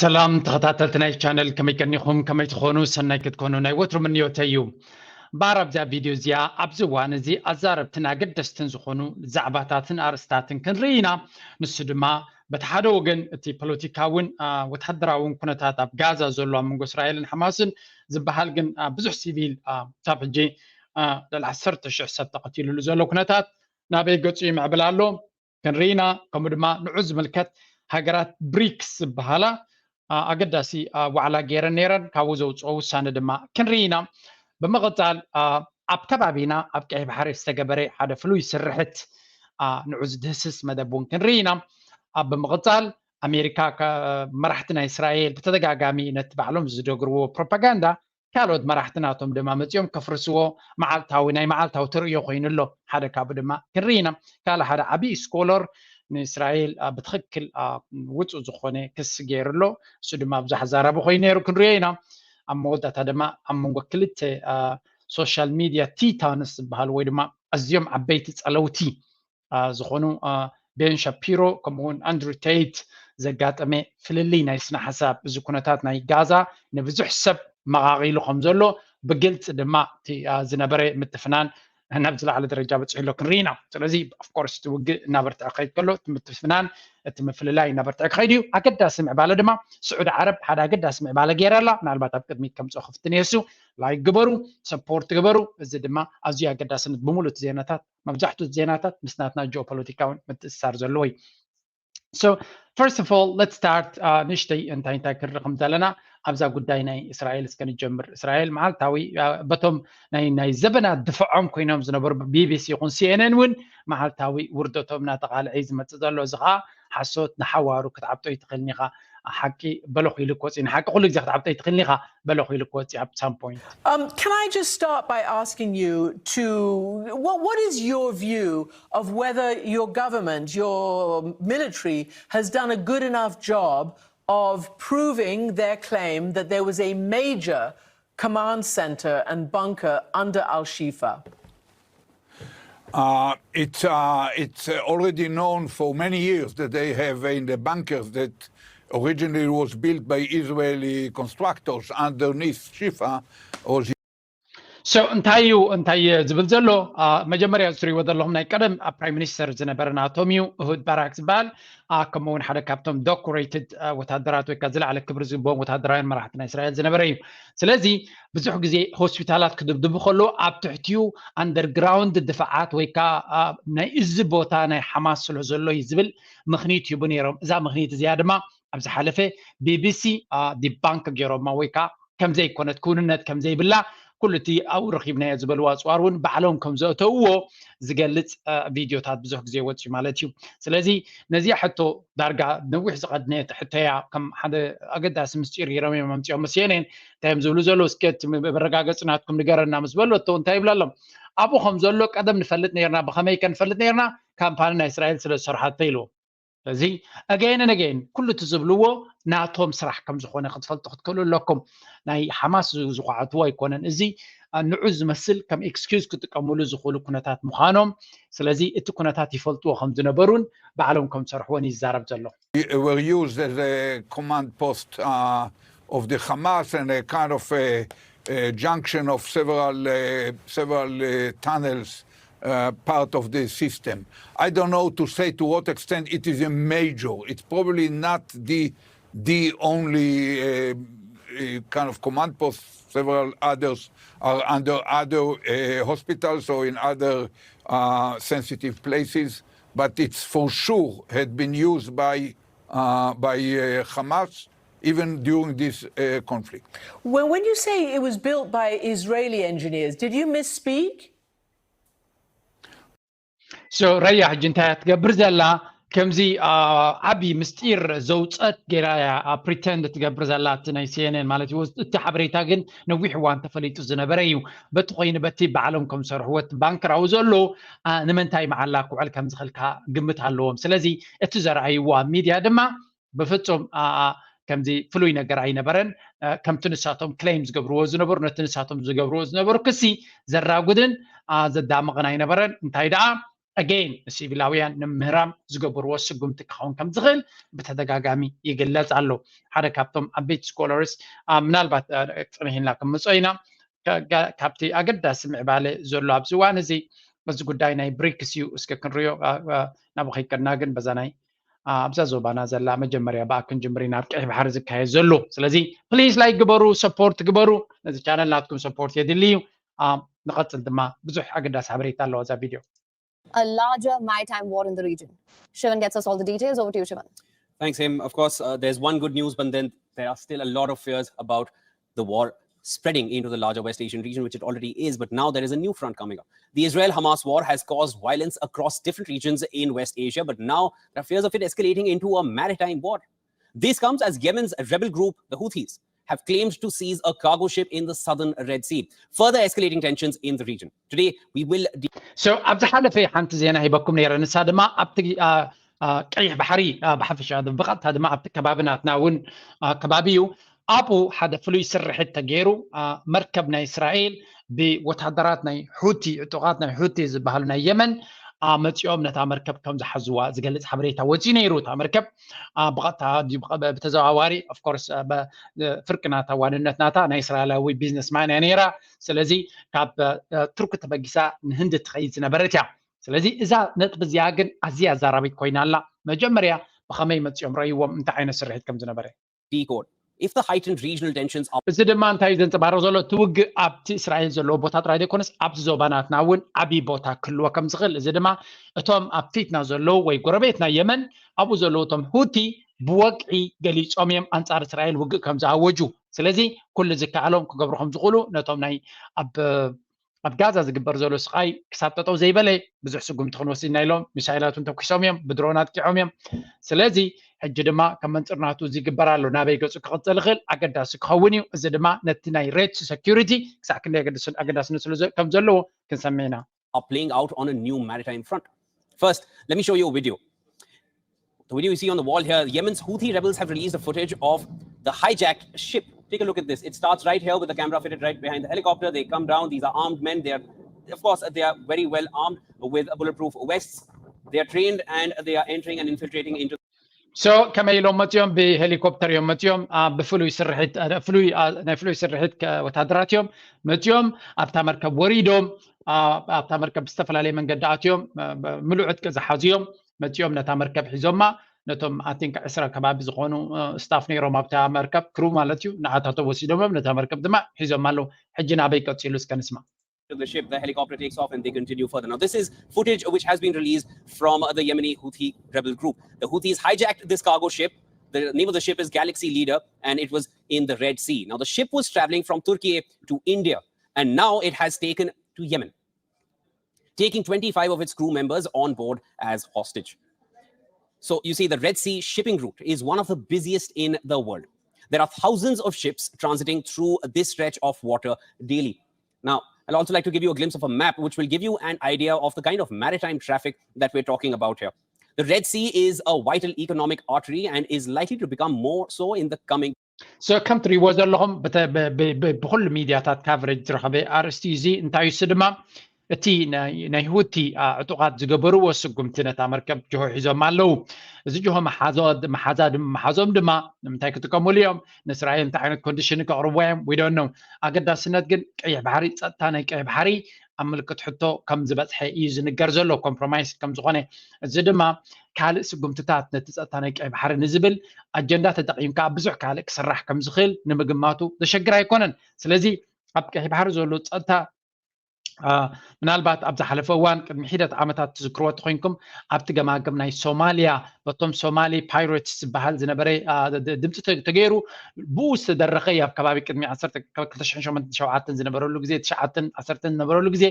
ሰላም ተኸታተልቲ ናይ ቻነል፣ ከመይ ቀኒኹም? ከመይ ትኾኑ? ሰናይ ክትኮኑ ናይ ወትሩ ምንዮተይ እዩ። እምበኣር ኣብዛ ቪድዮ እዚኣ ኣብዚ እዋን እዚ ኣዛረብትን ኣገደስትን ዝኾኑ ዛዕባታትን ኣርእስታትን ክንርኢ ኢና። ንሱ ድማ በቲ ሓደ ወገን እቲ ፖለቲካውን ወታደራውን ኩነታት ኣብ ጋዛ ዘሎ ኣብ መንጎ እስራኤልን ሓማስን ዝበሃል ግን ብዙሕ ሲቪል ክሳብ ሕጂ ልዕሊ ዓሰርተ ሽሕ ሰብ ተቐቲሉሉ ዘሎ ኩነታት ናበይ ገጹ ይምዕብል ኣሎ ክንርኢ ኢና። ከምኡ ድማ ንዑ ዝምልከት ሃገራት ብሪክስ ዝበሃላ ኣገዳሲ ዋዕላ ገይረን ነይረን፣ ካብኡ ዘውፅኦ ውሳነ ድማ ክንርኢ ኢና። ብምቕፃል ኣብ ከባቢና ኣብ ቀይሕ ባሕሪ ዝተገበረ ሓደ ፍሉይ ስርሕት ንዑ ዝድህስስ መደብ እውን ክንርኢ ኢና። ኣብ ብምቕፃል ኣሜሪካ መራሕቲ ናይ እስራኤል ብተደጋጋሚ ነቲ ባዕሎም ዝደግርዎ ፕሮፓጋንዳ ካልኦት መራሕቲ ናቶም ድማ መፂኦም ከፍርስዎ መዓልታዊ ናይ መዓልታዊ ተርእዮ ኮይኑ ኣሎ። ሓደ ካብኡ ድማ ክንርኢ ኢና። ካልእ ሓደ ዓብዪ ስኮለር ንእስራኤል ብትኽክል ውፁእ ዝኾነ ክሲ ገይሩ ኣሎ። እሱ ድማ ብዙሕ ኣዛራቢ ኮይኑ ነይሩ፣ ክንሪኦ ኢና። ኣብ መወዳእታ ድማ ኣብ መንጎ ክልተ ሶሻል ሚድያ ቲታንስ ዝበሃሉ ወይ ድማ ኣዝዮም ዓበይቲ ፀለውቲ ዝኾኑ ቤን ሻፒሮ ከምኡውን ኣንድሩ ቴይት ዘጋጠመ ፍልልይ ናይ ስነ ሓሳብ፣ እዚ ኩነታት ናይ ጋዛ ንብዙሕ ሰብ መቓቒሉ ከም ዘሎ ብግልፂ ድማ ዝነበረ ምትፍናን ናብ ዝለዓለ ደረጃ በፂሑ ኣሎ ክንርኢ ኢና። ስለዚ ኦፍኮርስ እቲ ውግእ እናበርትዐ ክኸይድ ከሎ እቲ ምትፍናን እቲ ምፍልላይ እናበርትዐ ክኸይድ እዩ። ኣገዳሲ ምዕባለ ድማ ስዑዲ ዓረብ ሓደ ኣገዳሲ ምዕባለ ገይራ ኣላ። ምናልባት ኣብ ቅድሚት ከምፅኦ ክፍትን የሱ ላይክ ግበሩ፣ ሰፖርት ግበሩ። እዚ ድማ ኣዝዩ ኣገዳስነት ብምሉእ እቲ ዜናታት መብዛሕትኡ ዜናታት ምስ ናትና ጂኦፖለቲካውን ምትእስሳር ዘለዎ እዩ። So first of all, let's start ንእሽተይ እንታይ እንታይ ክንርኢ ከም ዘለና ኣብዛ ጉዳይ ናይ እስራኤል እስከ ንጀምር። እስራኤል መዓልታዊ በቶም ናይ ናይ ዘበናት ድፍዖም ኮይኖም ዝነበሩ ቢቢሲ ይኹን ሲኤንኤን እውን መዓልታዊ ውርደቶም እናተቓልዐ እዩ ዝመፅእ ዘሎ። እዚ ከዓ ሓሶት ንሓዋሩ ክትዓብጦ ይትኽእል ኒኻ። ሓቂ በለኹ ኢሉ ክወፅእ ንሓቂ ኩሉ ግዜ ክትዓብጦ ይትኽእል ኒኻ። በለኹ ኢሉ ክወፅእ ኣብ ሳም ፖይንት Um, can I just start by asking you to what, what is your view of whether your government, your military, has done a good enough job of proving their claim that there was a major command center and bunker under Al Shifa? Uh, it's uh, it's uh, already known for many years that they have in the bunkers that originally was built by Israeli constructors underneath Shifa was So እንታይ እዩ እንታይ ዝብል ዘሎ? መጀመርያ ዝትሪእዎ ዘለኹም ናይ ቀደም ኣብ ፕራይም ሚኒስተር ዝነበረ ናቶም እዩ፣ እሁድ ባራክ ዝበሃል። ከምኡ እውን ሓደ ካብቶም ዶኮሬትድ ወታደራት ወይ ከዓ ዝለዓለ ክብሪ ዝግብኦም ወታደራውያን መራሕቲ ናይ እስራኤል ዝነበረ እዩ። ስለዚ ብዙሕ ግዜ ሆስፒታላት ክድብድቡ ከለዉ ኣብ ትሕቲኡ ኣንደርግራውንድ ድፋዓት ወይ ከዓ ናይ እዚ ቦታ ናይ ሓማስ ስለ ዘሎ እዩ ዝብል ምኽኒት ይቡ ነይሮም። እዛ ምኽኒት እዚኣ ድማ ኣብ ዝሓለፈ ቢቢሲ ዲባንክ ገይሮማ ወይ ከዓ ከምዘይኮነት ክውንነት ከምዘይብላ ኩሉ እቲ ኣብኡ ረኺብናዮ ዝበልዋ ኣፅዋር እውን ባዕሎም ከም ዘእተውዎ ዝገልፅ ቪድዮታት ብዙሕ ግዜ ወፅዩ ማለት እዩ። ስለዚ ነዚኣ ሕቶ ዳርጋ ነዊሕ ዝቐድነየት ሕቶያ ከም ሓደ ኣገዳሲ ምስጢር ገይሮም እዮም ኣምፅኦም መሲየኔን እንታይ እዮም ዝብሉ ዘለዉ እስኪ እቲ መረጋገፂ ናትኩም ንገረና ምስ በለቶ እንታይ ይብለሎም ኣብኡ ከም ዘሎ ቀደም ንፈልጥ ነርና ብኸመይ ከ ንፈልጥ ነርና ካምፓኒ ናይ እስራኤል ስለ ዝሰርሓቶ ኢልዎ እዚ again and again ኩሉ እቲ ዝብልዎ ናቶም ስራሕ ከም ዝኾነ ክትፈልጡ ክትክእሉ ኣለኩም። ናይ ሓማስ ዝኳዕትዎ ኣይኮነን። እዚ ንዑ ዝመስል ከም excuse ክጥቀምሉ ዝኽእሉ ኩነታት ምዃኖም ስለዚ እቲ ኩነታት ይፈልጥዎ ከም ዝነበሩን ባዕሎም ከም ዝሰርሕዎን ይዛረብ ዘሎ። were used as a command post uh, of the Hamas and a kind of a, a junction of several uh, several uh, tunnels uh, part of the system. I don't know to say to what extent it is a major. It's probably not the the only uh, uh, kind of command post. Several others are under other uh, hospitals or in other uh, sensitive places. But it's for sure had been used by uh, by uh, Hamas even during this uh, conflict. When, when you say it was built by Israeli engineers, did you misspeak? So ረያ ሕጂ እንታይ እያ ትገብር ዘላ? ከምዚ ዓብዪ ምስጢር ዘውፀት ገይራ እያ ፕሪተንድ ትገብር ዘላ እቲ ናይ ሲኤንኤን ማለት እዩ። እቲ ሓበሬታ ግን ነዊሕ እዋን ተፈሊጡ ዝነበረ እዩ። በቲ ኮይኑ በቲ ባዕሎም ከም ዝሰርሕዎ እቲ ባንክር ኣብኡ ዘሎ ንምንታይ መዓላ ክውዕል ከም ዝኽእል ግምት ኣለዎም። ስለዚ እቲ ዘርኣይዎ ኣብ ሚድያ ድማ ብፍፁም ከምዚ ፍሉይ ነገር ኣይነበረን። ከምቲ ንሳቶም ክሌም ዝገብርዎ ዝነበሩ ነቲ ንሳቶም ዝገብርዎ ዝነበሩ ክሲ ዘራጉድን ዘዳምቕን ኣይነበረን። እንታይ ደኣ again ንሲቪላውያን ንምህራም ዝገብርዎ ስጉምቲ ክኸውን ከም ዝኽእል ብተደጋጋሚ ይግለጽ ኣሎ። ሓደ ካብቶም ዓበይቲ scholars ምናልባት ጽንሒልና ክምጾ ኢና፣ ካብቲ ኣገዳሲ ምዕባለ ዘሎ ኣብዚ እዋን እዚ እዚ ጉዳይ ናይ ብሪክስ እዩ። እስከ ክንሪኦ ናብኡ ከይከድና ግን በዛ ናይ ኣብዛ ዞባና ዘላ መጀመርያ ብኣ ክንጅምር ኢና ኣብ ቀይሕ ባሕሪ ዝካየድ ዘሎ። ስለዚ please like ግበሩ፣ support ግበሩ። ነዚ ቻነል ናትኩም support የድሊ እዩ። ንቐጽል ድማ ብዙሕ ኣገዳሲ ሓበሬታ ኣለዋ እዛ ቪድዮ። A larger maritime war in the region. Shivan gets us all the details. Over to you, Shivan. Thanks, Him. Of course, uh, there's one good news, but then there are still a lot of fears about the war spreading into the larger West Asian region, which it already is, but now there is a new front coming up. The Israel Hamas war has caused violence across different regions in West Asia, but now there are fears of it escalating into a maritime war. This comes as Yemen's rebel group, the Houthis, have claimed to seize a cargo ship in the southern Red Sea, further escalating tensions in the region. Today, we will. So ኣብ ዝሓለፈ ሓንቲ ዜና ሂበኩም ነይረ። ንሳ ድማ ኣብቲ ቀይሕ ባሕሪ ብሓፈሻ ብቐጥታ ድማ ኣብቲ ከባቢ ናትና እውን ከባቢ እዩ። ኣብኡ ሓደ ፍሉይ ስርሒት ተገይሩ መርከብ ናይ እስራኤል ብወታደራት ናይ ሑቲ ዕጡቓት ናይ ሑቲ ዝበሃሉ ናይ የመን መፂኦም ነታ መርከብ ከም ዝሓዝዋ ዝገልፅ ሓበሬታ ወፂኡ ነይሩ። እታ መርከብ ብቐጥታ ብተዘዋዋሪ ኦፍኮርስ ፍርቂ ናታ ዋንነት ናታ ናይ እስራኤላዊ ቢዝነስማን እያ ነይራ። ስለዚ ካብ ቱርኪ ተበጊሳ ንህንዲ ትኸይድ ዝነበረት እያ። ስለዚ እዛ ነጥቢ እዚኣ ግን ኣዝያ ኣዛራቢት ኮይና ኣላ። መጀመርያ ብኸመይ መፂኦም ረእይዎም እንታይ ዓይነት ስርሒት ከም ዝነበረ decode if the heightened regional tensions are እዚ ድማ እንታይ እዩ ዘንፀባርቕ ዘሎ? እቲ ውግእ ኣብቲ እስራኤል ዘለዎ ቦታ ጥራይ ዘይኮነስ ኣብዚ ዞባናትና እውን ዓብዪ ቦታ ክህልዎ ከም ዝኽእል፣ እዚ ድማ እቶም ኣብ ፊትና ዘለዉ ወይ ጎረቤትና የመን ኣብኡ ዘለዉ እቶም ሁቲ ብወግዒ ገሊፆም እዮም ኣንፃር እስራኤል ውግእ ከም ዝኣወጁ። ስለዚ ኩሉ ዝከኣሎም ክገብሩ ከም ዝኽእሉ ነቶም ናይ ኣብ ኣብ ጋዛ ዝግበር ዘሎ ስቓይ ክሳብ ጠጠው ዘይበለ ብዙሕ ስጉምቲ ክንወስድ ኢና ኢሎም ሚሳይላት እውን ተኩሶም እዮም፣ ብድሮን ኣጥቂዖም እዮም። ስለዚ ሕጂ ድማ ከም መንፅርናቱ እዚ ይግበር ኣሎ ናበይ ገፁ ክቕፅል ይኽእል ኣገዳሲ ክኸውን እዩ። እዚ ድማ ነቲ ናይ ሬድ ሲ ሴኩሪቲ ክሳዕ ክንደይ ኣገዳስነት ከም ዘለዎ ክንሰምዕ ኢና። Are playing out on a new maritime front. First, let me show you a video. The video you see on the wall here, Yemen's Houthi rebels have released the footage of the hijacked ship. Take a look at this. It starts right here with the camera fitted right behind the helicopter. They come down. These are armed men. They are, of course, they are very well armed with bulletproof vests. They are trained and they are entering and infiltrating into. So ከመይ ኢሎም መፅኦም? ብሄሊኮፕተር እዮም መፅኦም። ብፍሉይ ስርሒት ፍሉይ ናይ ፍሉይ ስርሒት ወታደራት እዮም መፅኦም። ኣብታ መርከብ ወሪዶም ኣብታ መርከብ ብዝተፈላለየ መንገዲ ኣትዮም ምሉእ ዕጥቂ ዝሓዙ እዮም መፂኦም ነታ መርከብ ሒዞማ። ነቶም ኣቲንካ ዕስራ ከባቢ ዝኾኑ ስታፍ ነይሮም ኣብታ መርከብ ክሩ ማለት እዩ። ንዓታቶም ወሲዶም እዮም ነታ መርከብ ድማ ሒዞም ኣለዉ። ሕጂ ናበይ ቀፂሉ እስከ ንስማ። The ship, the helicopter takes off and they continue further. Now, this is footage which has been released from the Yemeni Houthi rebel group. The Houthis hijacked this cargo ship. The name of the ship is Galaxy Leader, and it was in the Red Sea. Now, the ship was traveling from Turkey to India, and now it has taken to Yemen, taking twenty-five of its crew members on board as hostage. So, you see, the Red Sea shipping route is one of the busiest in the world. There are thousands of ships transiting through this stretch of water daily. Now, I'd also like to give you a glimpse of a map which will give you an idea of the kind of maritime traffic that we're talking about here. The Red Sea is a vital economic artery and is likely to become more so in the coming. So ከም ትሪእዎ ዘለኹም ብኩሉ ሚድያታት ካቨሬጅ ዝረኸበ ኣርእስቲ እዚ እንታይ እሱ ድማ እቲ ናይ ሁቲ ዕጡቓት ዝገበርዎ ስጉምቲ ነታ መርከብ ጅሆ ሒዞም ኣለዉ። እዚ ጅሆ ምሓዞም ድማ ንምንታይ ክጥቀሙሉ እዮም? ንእስራኤል እንታይ ዓይነት ኮንዲሽን ከቕርብዋ እዮም? We don't know። ኣገዳስነት ግን ቀይሕ ባሕሪ ጸጥታ ናይ ቀይሕ ባሕሪ ኣብ ምልክት ሕቶ ከም ዝበጽሐ እዩ ዝንገር ዘሎ። ኮምፕሮማይስ ከም ዝኾነ፣ እዚ ድማ ካልእ ስጉምትታት ነቲ ጸጥታ ናይ ቀይሕ ባሕሪ ንዝብል ኣጀንዳ ተጠቒምካ ብዙሕ ካልእ ክስራሕ ከም ዝኽእል ንምግማቱ ዘሸግር ኣይኮነን። ስለዚ ኣብ ቀይሕ ባሕሪ ዘሎ ጸጥታ ምናልባት ኣብ ዝሓለፈ እዋን ቅድሚ ሒደት ዓመታት ትዝክርዎ ተኮይንኩም ኣብቲ ገማግም ናይ ሶማልያ በቶም ሶማሊ ፓይሬትስ ዝበሃል ዝነበረ ድምፂ ተገይሩ ብኡ ዝተደረኸ እዩ። ኣብ ከባቢ ቅድሚ ክልተ ሽሕን ሸውዓተን ዝነበረሉ ግዜ ትሽዓተን ዓሰርተን ዝነበረሉ ግዜ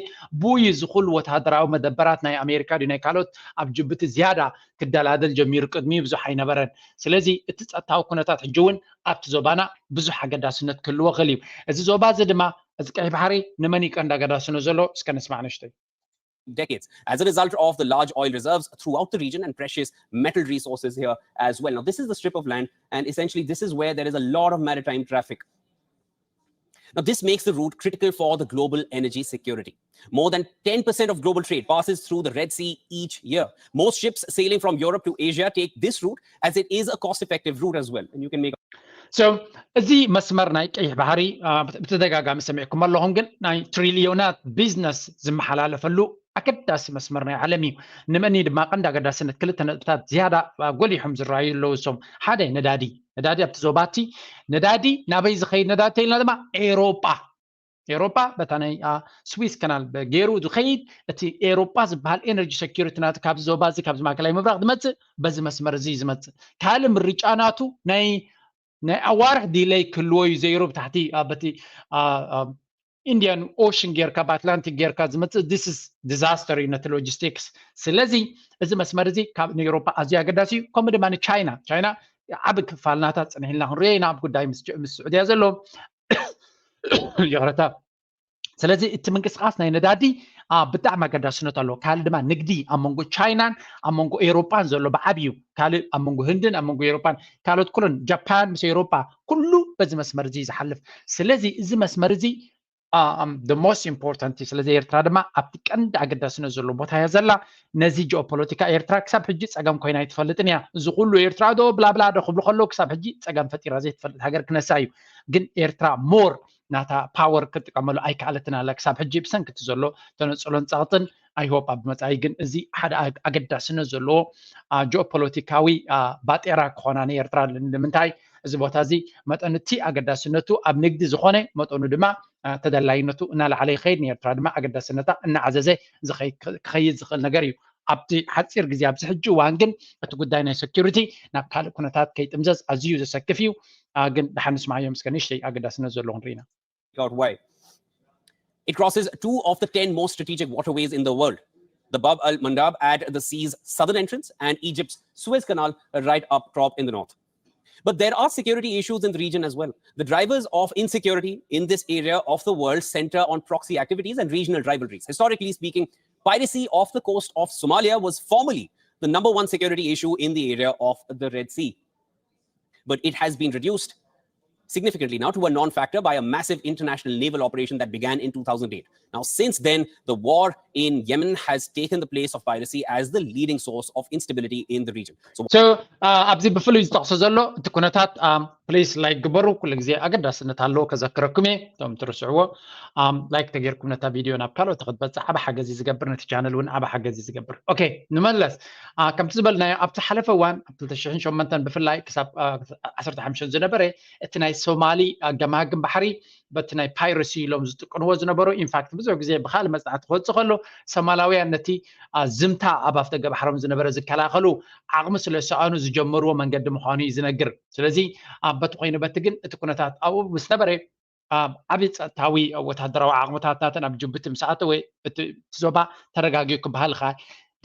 ብኡ እዩ እዚ ኩሉ ወታደራዊ መደበራት ናይ ኣሜሪካ ድዩ ናይ ካልኦት ኣብ ጅቡቲ ዝያዳ ክደላደል ጀሚሩ። ቅድሚ ብዙሕ ኣይነበረን። ስለዚ እቲ ፀጥታዊ ኩነታት ሕጂ እውን ኣብቲ ዞባና ብዙሕ ኣገዳስነት ክህልዎ ክእል እዩ። እዚ ዞባ እዚ ድማ እዚ ቀይ ባሕሪ ንመን እዩ ቀንዲ ኣገዳስነት ዘሎ? እስከ ንስማዕ ንእሽተይ። Decades as a result of the large oil reserves throughout the region and precious metal resources here as well. Now, this is the strip of land, and essentially, this is where there is a lot of maritime traffic. Now, this makes the route critical for the global energy security. More than ten percent of global trade passes through the Red Sea each year. Most ships sailing from Europe to Asia take this route as it is a cost effective route as well. And you can make So እዚ መስመር ናይ ቀይሕ ባሕሪ ብተደጋጋሚ ሰሚዕኩም ኣለኹም፣ ግን ናይ ትሪሊዮናት ቢዝነስ ዝመሓላለፈሉ ኣገዳሲ መስመር ናይ ዓለም እዩ። ንመኒ ድማ ቀንዲ ኣገዳስነት ክልተ ነጥብታት ዝያዳ ጎሊሖም ዝረኣዩ ኣለዉ። እሶም ሓደ ነዳዲ፣ ነዳዲ ኣብቲ ዞባቲ ነዳዲ ናበይ ዝኸይድ ነዳዲ ተይልና ድማ ኤሮጳ ኤሮጳ በታ ናይ ስዊስ ከናል ገይሩ ዝኸይድ እቲ ኤሮጳ ዝበሃል ኤነርጂ ሴኪሪቲ ናቲ ካብዚ ዞባ እዚ ካብዚ ማእከላይ ምብራቕ ዝመፅእ በዚ መስመር እዚ ዝመፅእ ካልእ ምርጫ ናቱ ናይ ናይ ኣዋርሕ ዲለይ ክህልዎ እዩ ዘይሩ ብታሕቲ በቲ ኢንዲያን ኦሽን ጌርካ ብኣትላንቲክ ጌርካ ዝመፅእ ስ ዲዛስተር እዩ ነቲ ሎጂስቲክስ። ስለዚ እዚ መስመር እዚ ካብ ንኤሮፓ ኣዝዩ ኣገዳሲ እዩ። ከምኡ ድማ ንቻይና ቻይና ዓብ ክፋል ናታ ፅንሒልና ክንሪኦ ኢና ኣብ ጉዳይ ምስ ስዑድያ ዘሎ ይቕረታ። ስለዚ እቲ ምንቅስቃስ ናይ ነዳዲ ብጣዕሚ ኣገዳስነት ኣለዎ። ካልእ ድማ ንግዲ ኣብ መንጎ ቻይናን ኣብ መንጎ ኤሮጳን ዘሎ ብዓብዩ ካልእ ኣብ መንጎ ህንድን ኣብ መንጎ ኤሮጳን ካልኦት ኩለን ጃፓን ምስ ኤሮጳ ኩሉ በዚ መስመር እዚ ዝሓልፍ። ስለዚ እዚ መስመር እዚ the most important እዩ። ስለዚ ኤርትራ ድማ ኣብቲ ቀንዲ ኣገዳስነት ዘሎ ቦታ እያ ዘላ። ነዚ ጂኦፖለቲካ ኤርትራ ክሳብ ሕጂ ጸገም ኮይና ኣይትፈልጥን እያ። እዚ ኩሉ ኤርትራ ዶ ብላብላ ዶ ክብሉ ከለዉ ክሳብ ሕጂ ጸገም ፈጢራ ዘይትፈልጥ ሃገር ክነሳ እዩ። ግን ኤርትራ ሞር ናታ ፓወር ክትጥቀመሉ ኣይከኣለትን ኣላ ክሳብ ሕጂ ብሰንኪ እቲ ዘሎ ተነጽሎን ጸቕጥን። I hope ኣብ መጻኢ ግን እዚ ሓደ ኣገዳስነት ዘለዎ ጂኦፖለቲካዊ ባጤራ ክኾና ንኤርትራ። ንምንታይ እዚ ቦታ እዚ መጠን እቲ ኣገዳስነቱ ኣብ ንግዲ ዝኾነ መጠኑ ድማ ተደላይነቱ እናላዓለ ይኸይድ፣ ንኤርትራ ድማ ኣገዳስነታ እናዓዘዘ ክኸይድ ዝኽእል ነገር እዩ። ኣብቲ ሓፂር ግዜ ኣብዚ ሕጂ እዋን ግን እቲ ጉዳይ ናይ ሴኪሪቲ ናብ ካልእ ኩነታት ከይጥምዘዝ ኣዝዩ ዘሰክፍ እዩ። ግን ደሓን ንስማዮ ምስከ ንእሽተይ ኣገዳስነት ዘለዎ ንርኢና። Why? It crosses two of the ten most strategic waterways in the world, the Bab al Mandab at the sea's southern entrance and Egypt's Suez Canal right up top in the north. But there are security issues in the region as well. The drivers of insecurity in this area of the world center on proxy activities and regional rivalries. Historically speaking, piracy off the coast of Somalia was formerly the number one security issue in the area of the Red Sea. But it has been reduced significantly now to a non-factor by a massive international naval operation that began in two thousand eight. Now, since then, the war in Yemen has taken the place of piracy as the leading source of instability in the region. So, so uh, ኣብዚ ብፍሉይ ዝጠቕሶ ዘሎ እቲ ኩነታት ፕሊስ ላይክ ግበሩ። ኩሉ ግዜ ኣገዳስነት ኣለዎ፣ ከዘክረኩም እየ እቶም ትርስዕዎ። ላይክ ተጌርኩም ነታ ቪድዮ ናብ ካልኦት ክትበፅሕ ዓብ ሓገዝ ዝገብር፣ ነቲ ቻነል እውን ዓብ ሓገዝ ዝገብር። ኦኬ፣ ንመለስ። ከምቲ ዝበልናዮ ኣብቲ ሓለፈ እዋን ኣብ ክልተ ሽሕን ሸሞንተን ብፍላይ ክሳብ ዓሰርተ ሓሙሽተ ዝነበረ እቲ ናይ ሶማሊ ገማግም ባሕሪ በቲ ናይ ፓይረሲ ኢሎም ዝጥቀንዎ ዝነበሩ። ኢንፋክት ብዙሕ ግዜ ብካልእ መፅናዕቲ ክወፅእ ከሎ ሶማላውያን ነቲ ዝምታ ኣብ ኣፍደገ ባሕሮም ዝነበረ ዝከላኸሉ ዓቕሚ ስለ ዝሰኣኑ ዝጀመርዎ መንገዲ ምዃኑ እዩ ዝነግር። ስለዚ በቲ ኮይኑ በቲ ግን እቲ ኩነታት ኣብኡ ምስ ነበረ ዓብዪ ፀጥታዊ ወታደራዊ ዓቕምታት ናተን ኣብ ጅቡቲ ምስ ኣተወ እቲ ዞባ ተረጋጊኡ ክበሃል ይኸኣል።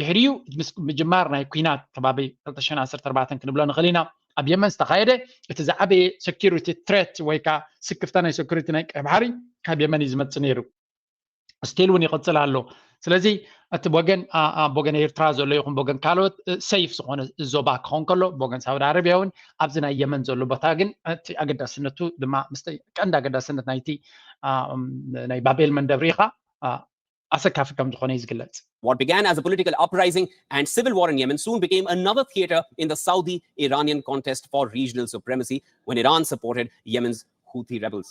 ድሕሪኡ ምስ ምጅማር ናይ ኩናት ከባቢ ክልተ ሽሕን ዓሰርተ ኣርባዕተን ክንብሎ ንኽእል ኢና ኣብ የመን ዝተኻየደ እቲ ዝዓበየ ሴኪሪቲ ትሬት ወይ ከዓ ስክፍታ ናይ ሴኪሪቲ ናይ ቀይ ባሕሪ ካብ የመን እዩ ዝመፅእ ነይሩ። ስቲል እውን ይቕፅል ኣሎ። ስለዚ እቲ ወገን ወገን ኤርትራ ዘሎ ይኹን ወገን ካልኦት ሰይፍ ዝኾነ ዞባ ክኸውን ከሎ ወገን ሳውዲ ዓረብያ እውን ኣብዚ ናይ የመን ዘሎ ቦታ ግን እቲ ኣገዳስነቱ ድማ ምስ ቀንዲ ኣገዳስነት ናይቲ ናይ ባቤል መንደብ ርኢኻ ኣሰካፊ ከም ዝኾነ እዩ ዝግለጽ። What began as a political uprising and civil war in Yemen soon became another theater in the Saudi-Iranian contest for regional supremacy when Iran supported Yemen's Houthi rebels.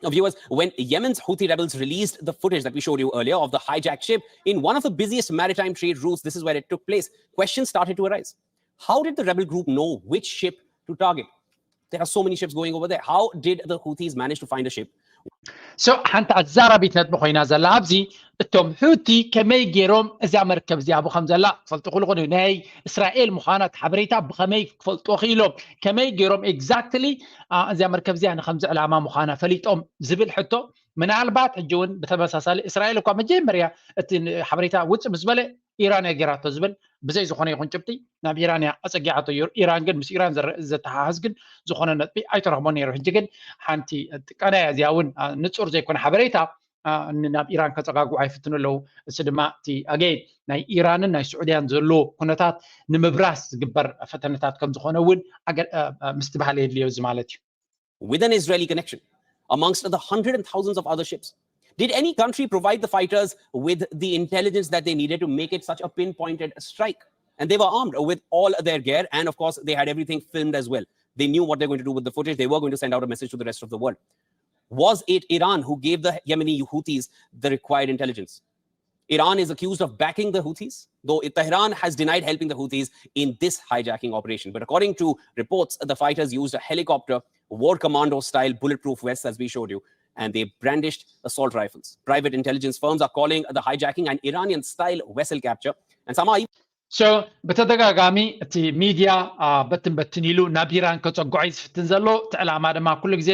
Now, viewers, when Yemen's Houthi rebels released the footage that we showed you earlier of the hijacked ship in one of the busiest maritime trade routes, this is where it took place, questions started to arise. How did the rebel group know which ship to target? There are so many ships going over there. How did the Houthis manage to find a ship? So ሓንቲ ኣዛራቢት ነጥቢ ኮይና ዘላ ኣብዚ እቶም ሑቲ ከመይ ገይሮም እዛ መርከብ እዚኣ ብኸም ዘላ ክፈልጡ ክሉ ኮኑ ናይ እስራኤል ምዃና እቲ ሓበሬታ ብኸመይ ክፈልጡ ክኢሎም ከመይ ገይሮም ኤግዛክትሊ እዚኣ መርከብ እዚኣ ንከምዚ ዕላማ ምዃና ፈሊጦም ዝብል ሕቶ ምናልባት ሕጂ እውን ብተመሳሳሊ እስራኤል እኳ መጀመርያ እቲ ሓበሬታ ውፅእ ምስ በለ ኢራን እያ ገይራቶ ዝብል ብዘይ ዝኾነ ይኹን ጭብጢ ናብ ኢራን እያ ኣፀጊዓቶ። ኢራን ግን ምስ ኢራን ዘተሓሕዝ ግን ዝኾነ ነጥቢ ኣይተረኽቦ ነይሩ። ሕጂ ግን ሓንቲ ጥቀና እያ እዚኣ እውን ንፁር ዘይኮነ ሓበሬታ ናብ ኢራን ከፀጋግዑ ኣይፍትኑ ኣለዉ። እሱ ድማ እቲ ኣገይን ናይ ኢራንን ናይ ስዑድያን ዘሎ ኩነታት ንምብራስ ዝግበር ፈተነታት ከም ዝኾነ እውን ምስትባሃል የድልዮ እዚ ማለት እዩ። With an Israeli connection, amongst the hundred and thousands of other ships. Did any country provide the fighters with the intelligence that they needed to make it such a pinpointed strike? And they were armed with all their gear, and of course, they had everything filmed as well. They knew what they're going to do with the footage. They were going to send out a message to the rest of the world. Was it Iran who gave the Yemeni Houthis the required intelligence? Iran is accused of backing the Houthis, though Tehran has denied helping the Houthis in this hijacking operation. But according to reports, the fighters used a helicopter, war commando style bulletproof vests, as we showed you, and they brandished assault rifles. Private intelligence firms are calling the hijacking an Iranian style vessel capture. And somehow, so ብተደጋጋሚ እቲ ሚድያ በትን በትን ኢሉ ናብ ኢራን ከፀጉዖ እዩ ዝፍትን ዘሎ። እቲ ዕላማ ድማ ኩሉ ግዜ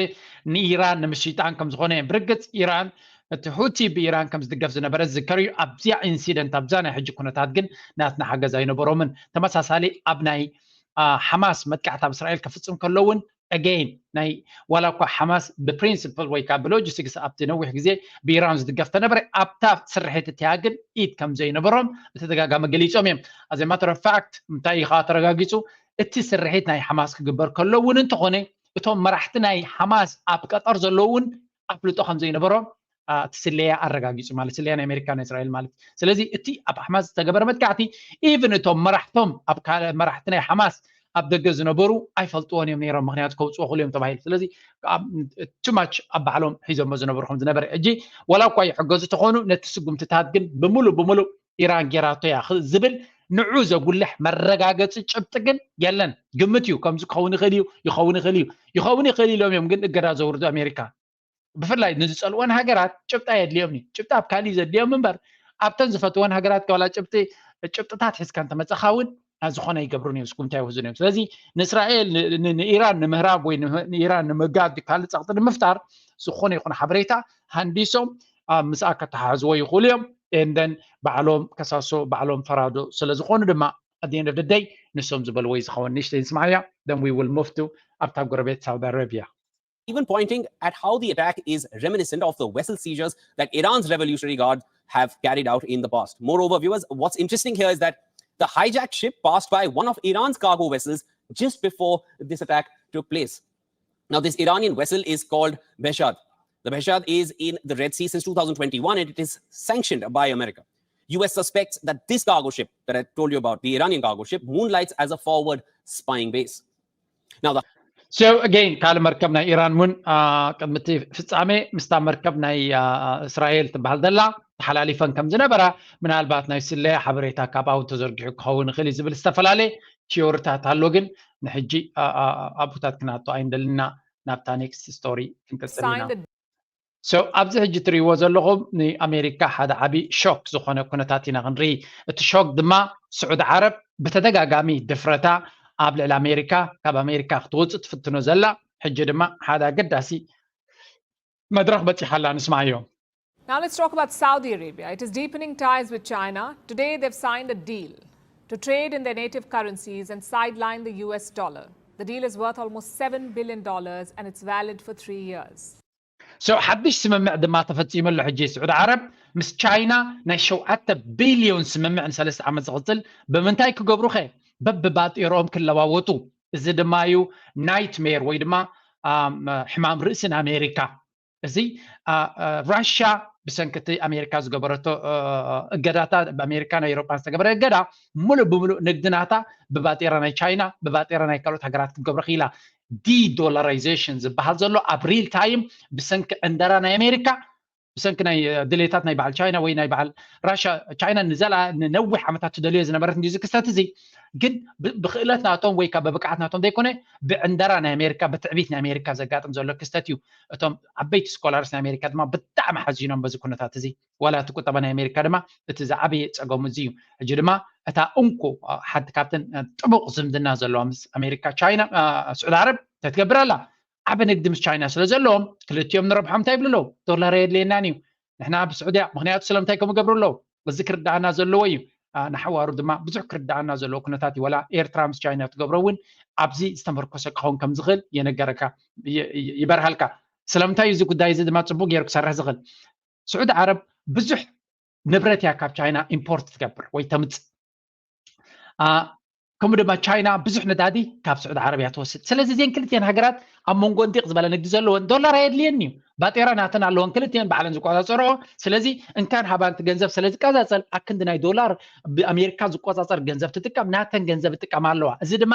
ንኢራን ንምሽጣን ከም ዝኾነ እዮም። ብርግፅ ኢራን እቲ ሁቲ ብኢራን ከም ዝድገፍ ዝነበረ ዝዝከር እዩ። ኣብዚኣ ኢንሲደንት ኣብዛ ናይ ሕጂ ኩነታት ግን ናትና ሓገዝ ኣይነበሮምን። ተመሳሳሊ ኣብ ናይ ሓማስ መጥቃዕቲ ኣብ እስራኤል ከፍፅም ከሎ እውን ኣገይን ናይ ዋላ እኳ ሓማስ ብፕሪንስፕል ወይ ከዓ ብሎጂስቲክስ ኣብቲ ነዊሕ ግዜ ብኢራን ዝድገፍ ተነበረ ኣብታ ስርሒት እቲያ ግን ኢድ ከም ዘይነበሮም ብተደጋጋሚ ገሊፆም እዮም። ኣዘ ማተር ኦፍ ፋክት እንታይ ከዓ ተረጋጊፁ እቲ ስርሒት ናይ ሓማስ ክግበር ከሎ እውን እንተኾነ እቶም መራሕቲ ናይ ሓማስ ኣብ ቀጠር ዘለዉ እውን ኣፍልጦ ከም ዘይነበሮም እቲ ስለያ ኣረጋጊፁ ማለት ስለያ ናይ ኣሜሪካ ናይ እስራኤል ማለት ስለዚ እቲ ኣብ ሓማስ ዝተገበረ መጥቃዕቲ ኢቭን እቶም መራሕቶም ኣብ ካልእ መራሕቲ ናይ ሓማስ ኣብ ደገ ዝነበሩ ኣይፈልጥዎን እዮም ነይሮም ምክንያቱ ከውፅዎ ክሉ እዮም ተባሂሉ ስለዚ ቱማች ኣብ ባዕሎም ሒዞሞ ዝነበሩ ከም ዝነበረ እጂ ዋላ እኳ ይሕገዙ ተኾኑ ነቲ ስጉምትታት ግን ብምሉእ ብምሉእ ኢራን ጌራቶ እያ ዝብል ንዑ ዘጉልሕ መረጋገፂ ጭብጢ ግን የለን ግምት እዩ ከምዚ ክኸውን ይኽእል እዩ ይኸውን ይኽእል እዩ ይኸውን ይኽእል ኢሎም እዮም ግን እገዳ ዘውርዱ ኣሜሪካ ብፍላይ ንዝፀልወን ሃገራት ጭብጣ የድልዮም እዩ ጭብጣ ኣብ ካሊእ ዘድልዮም እምበር ኣብተን ዝፈትወን ሃገራት ከላ ጭብጢ ጭብጥታት ሒዝካ እንተመፀኻ እውን ዝኾነ ይገብሩን እዮም ስጉምቲ ኣይወስዱን እዮም ስለዚ ንእስራኤል ንኢራን ንምህራብ ወይ ንኢራን ንምጋብ ካልእ ፀቕጢ ንምፍጣር ዝኾነ ይኹን ሓበሬታ ሃንዲሶም ምስኣ ከተሓሕዝዎ ይኽእሉ እዮም ኤንደን ባዕሎም ከሳሶ ባዕሎም ፈራዶ ስለዝኾኑ ድማ ኣደንደደደይ ንሶም ዝበልዎ እዩ ዝኸውን ንሽተይ ንስማዕያ then we will move to ኣብታ ጎረቤት ሳውዲ ኣረቢያ even pointing at how the attack is reminiscent of the vessel seizures that Iran's Revolutionary Guard have carried out in the past. Moreover, viewers, what's interesting here is that the hijacked ship passed by one of Iran's cargo vessels just before this attack took place. Now, this Iranian vessel is called Behshad. The Behshad is in the Red Sea since two thousand twenty-one and it is sanctioned by America. U S suspects that this cargo ship that I told you about, the Iranian cargo ship, moonlights as a forward spying base. Now, the so again ካልእ መርከብ ናይ ኢራን እውን ቅድሚ እቲ ፍፃሜ ምስታ መርከብ ናይ እስራኤል ትበሃል ዘላ ተሓላሊፈን ከም ዝነበራ ምናልባት ናይ ስለያ ሓበሬታ ካብ ኣብኡ ተዘርጊሑ ክኸውን ይኽእል እዩ ዝብል ዝተፈላለየ ቲዮሪታት ኣሎ ግን ንሕጂ ኣብታት ክናቶ ኣይንደልና ናብታ ኔክስት ስቶሪ ክንቅፅል ኢና so ኣብዚ ሕጂ ትሪእዎ ዘለኹም ንኣሜሪካ ሓደ ዓብዪ ሾክ ዝኾነ ኩነታት ኢና ክንርኢ እቲ ሾክ ድማ ስዑድ ዓረብ ብተደጋጋሚ ድፍረታ ኣብ ልዕሊ ኣሜሪካ ካብ ኣሜሪካ ክትወፅእ ትፍትኖ ዘላ ሕጂ ድማ ሓደ ኣገዳሲ መድረኽ በፂሓላ ንስማዮ Now let's talk about Saudi Arabia. It is deepening ties with China. Today they've signed a deal to trade in their native currencies and sideline the U S dollar. The deal is worth almost seven billion dollars and it's valid for three years. So ሓድሽ ስምምዕ ድማ ተፈፂሙ ኣሎ ሕጂ ስዑድ ዓረብ ምስ ቻይና ናይ ሸውዓተ ቢልዮን ስምምዕ ንሰለስተ ዓመት ዝቕፅል ብምንታይ ክገብሩ ኸ በብባጢሮኦም ክለዋወጡ እዚ ድማ እዩ ናይትሜር ወይ ድማ ሕማም ርእሲ ንኣሜሪካ እዚ ራሽያ ብሰንኪ እቲ ኣሜሪካ ዝገበረቶ እገዳታት ብኣሜሪካ ናይ ኤሮጳን ዝተገበረ እገዳ ሙሉእ ብሙሉእ ንግዲ ናታ ብባጤራ ናይ ቻይና ብባጤራ ናይ ካልኦት ሃገራት ክትገብሮ ክኢላ ዲዶላራይዜሽን ዝበሃል ዘሎ ኣብ ሪል ታይም ብሰንኪ ዕንደራ ናይ ኣሜሪካ ብሰንኪ ናይ ድሌታት ናይ በዓል ቻይና ወይ ናይ በዓል ራሽያ ቻይና ንዘላ ንነዊሕ ዓመታት ትደልዮ ዝነበረት እንዲዚ ክስተት እዚ ግን ብክእለት ናቶም ወይ ካብ ብብቅዓት ናቶም ዘይኮነ ብዕንደራ ናይ ኣሜሪካ ብትዕቢት ናይ ኣሜሪካ ዘጋጥም ዘሎ ክስተት እዩ እቶም ዓበይቲ ስኮላርስ ናይ ኣሜሪካ ድማ ብጣዕሚ ሓዚኖም በዚ ኩነታት እዚ ዋላ እቲ ቁጠባ ናይ ኣሜሪካ ድማ እቲ ዝዓበየ ፀገሙ እዚ እዩ ሕጂ ድማ እታ እንኮ ሓንቲ ካብተን ጥቡቕ ዝምድና ዘለዋ ምስ ኣሜሪካ ቻይና ስዑድ ዓረብ ተትገብር ኣላ ዓቢ ንግዲ ምስ ቻይና ስለ ዘለዎም ክልቲኦም ንረብሖም እንታይ ይብሉ ኣለዉ ዶላር የድልየናን እዩ ንሕና ብስዑድያ ምክንያቱ ስለምንታይ ከም ገብሩ ኣለዉ እዚ ክርዳኣና ዘለዎ እዩ ንሓዋሩ ድማ ብዙሕ ክርዳኣና ዘለዎ ኩነታት እዩ ወላ ኤርትራ ምስ ቻይና ትገብሮ እውን ኣብዚ ዝተመርኮሰ ክኸውን ከም ዝኽእል የነገረካ ይበርሃልካ ስለምንታይ እዚ ጉዳይ እዚ ድማ ፅቡቅ ገይሩ ክሰርሕ ዝኽእል ስዑድ ዓረብ ብዙሕ ንብረት እያ ካብ ቻይና ኢምፖርት ትገብር ወይ ተምፅእ ከምኡ ድማ ቻይና ብዙሕ ነዳዲ ካብ ስዑድ ዓረብ እያ ትወስድ ስለዚ እዚን ክልቲኤን ሃገራት ኣብ መንጎ እንዲቕ ዝበለ ንግዲ ዘለወን ዶላር ኣየድልየን እዩ። ባጤራ ናተን ኣለወን፣ ክልቲአን ባዕለን ዝቆጻጸርኦ። ስለዚ እንካን ሃባን እቲ ገንዘብ ስለ ዝቀጻጸል፣ ኣክንዲ ናይ ዶላር ብኣሜሪካ ዝቆጻጸር ገንዘብ ትጥቀም፣ ናተን ገንዘብ ትጥቀም ኣለዋ። እዚ ድማ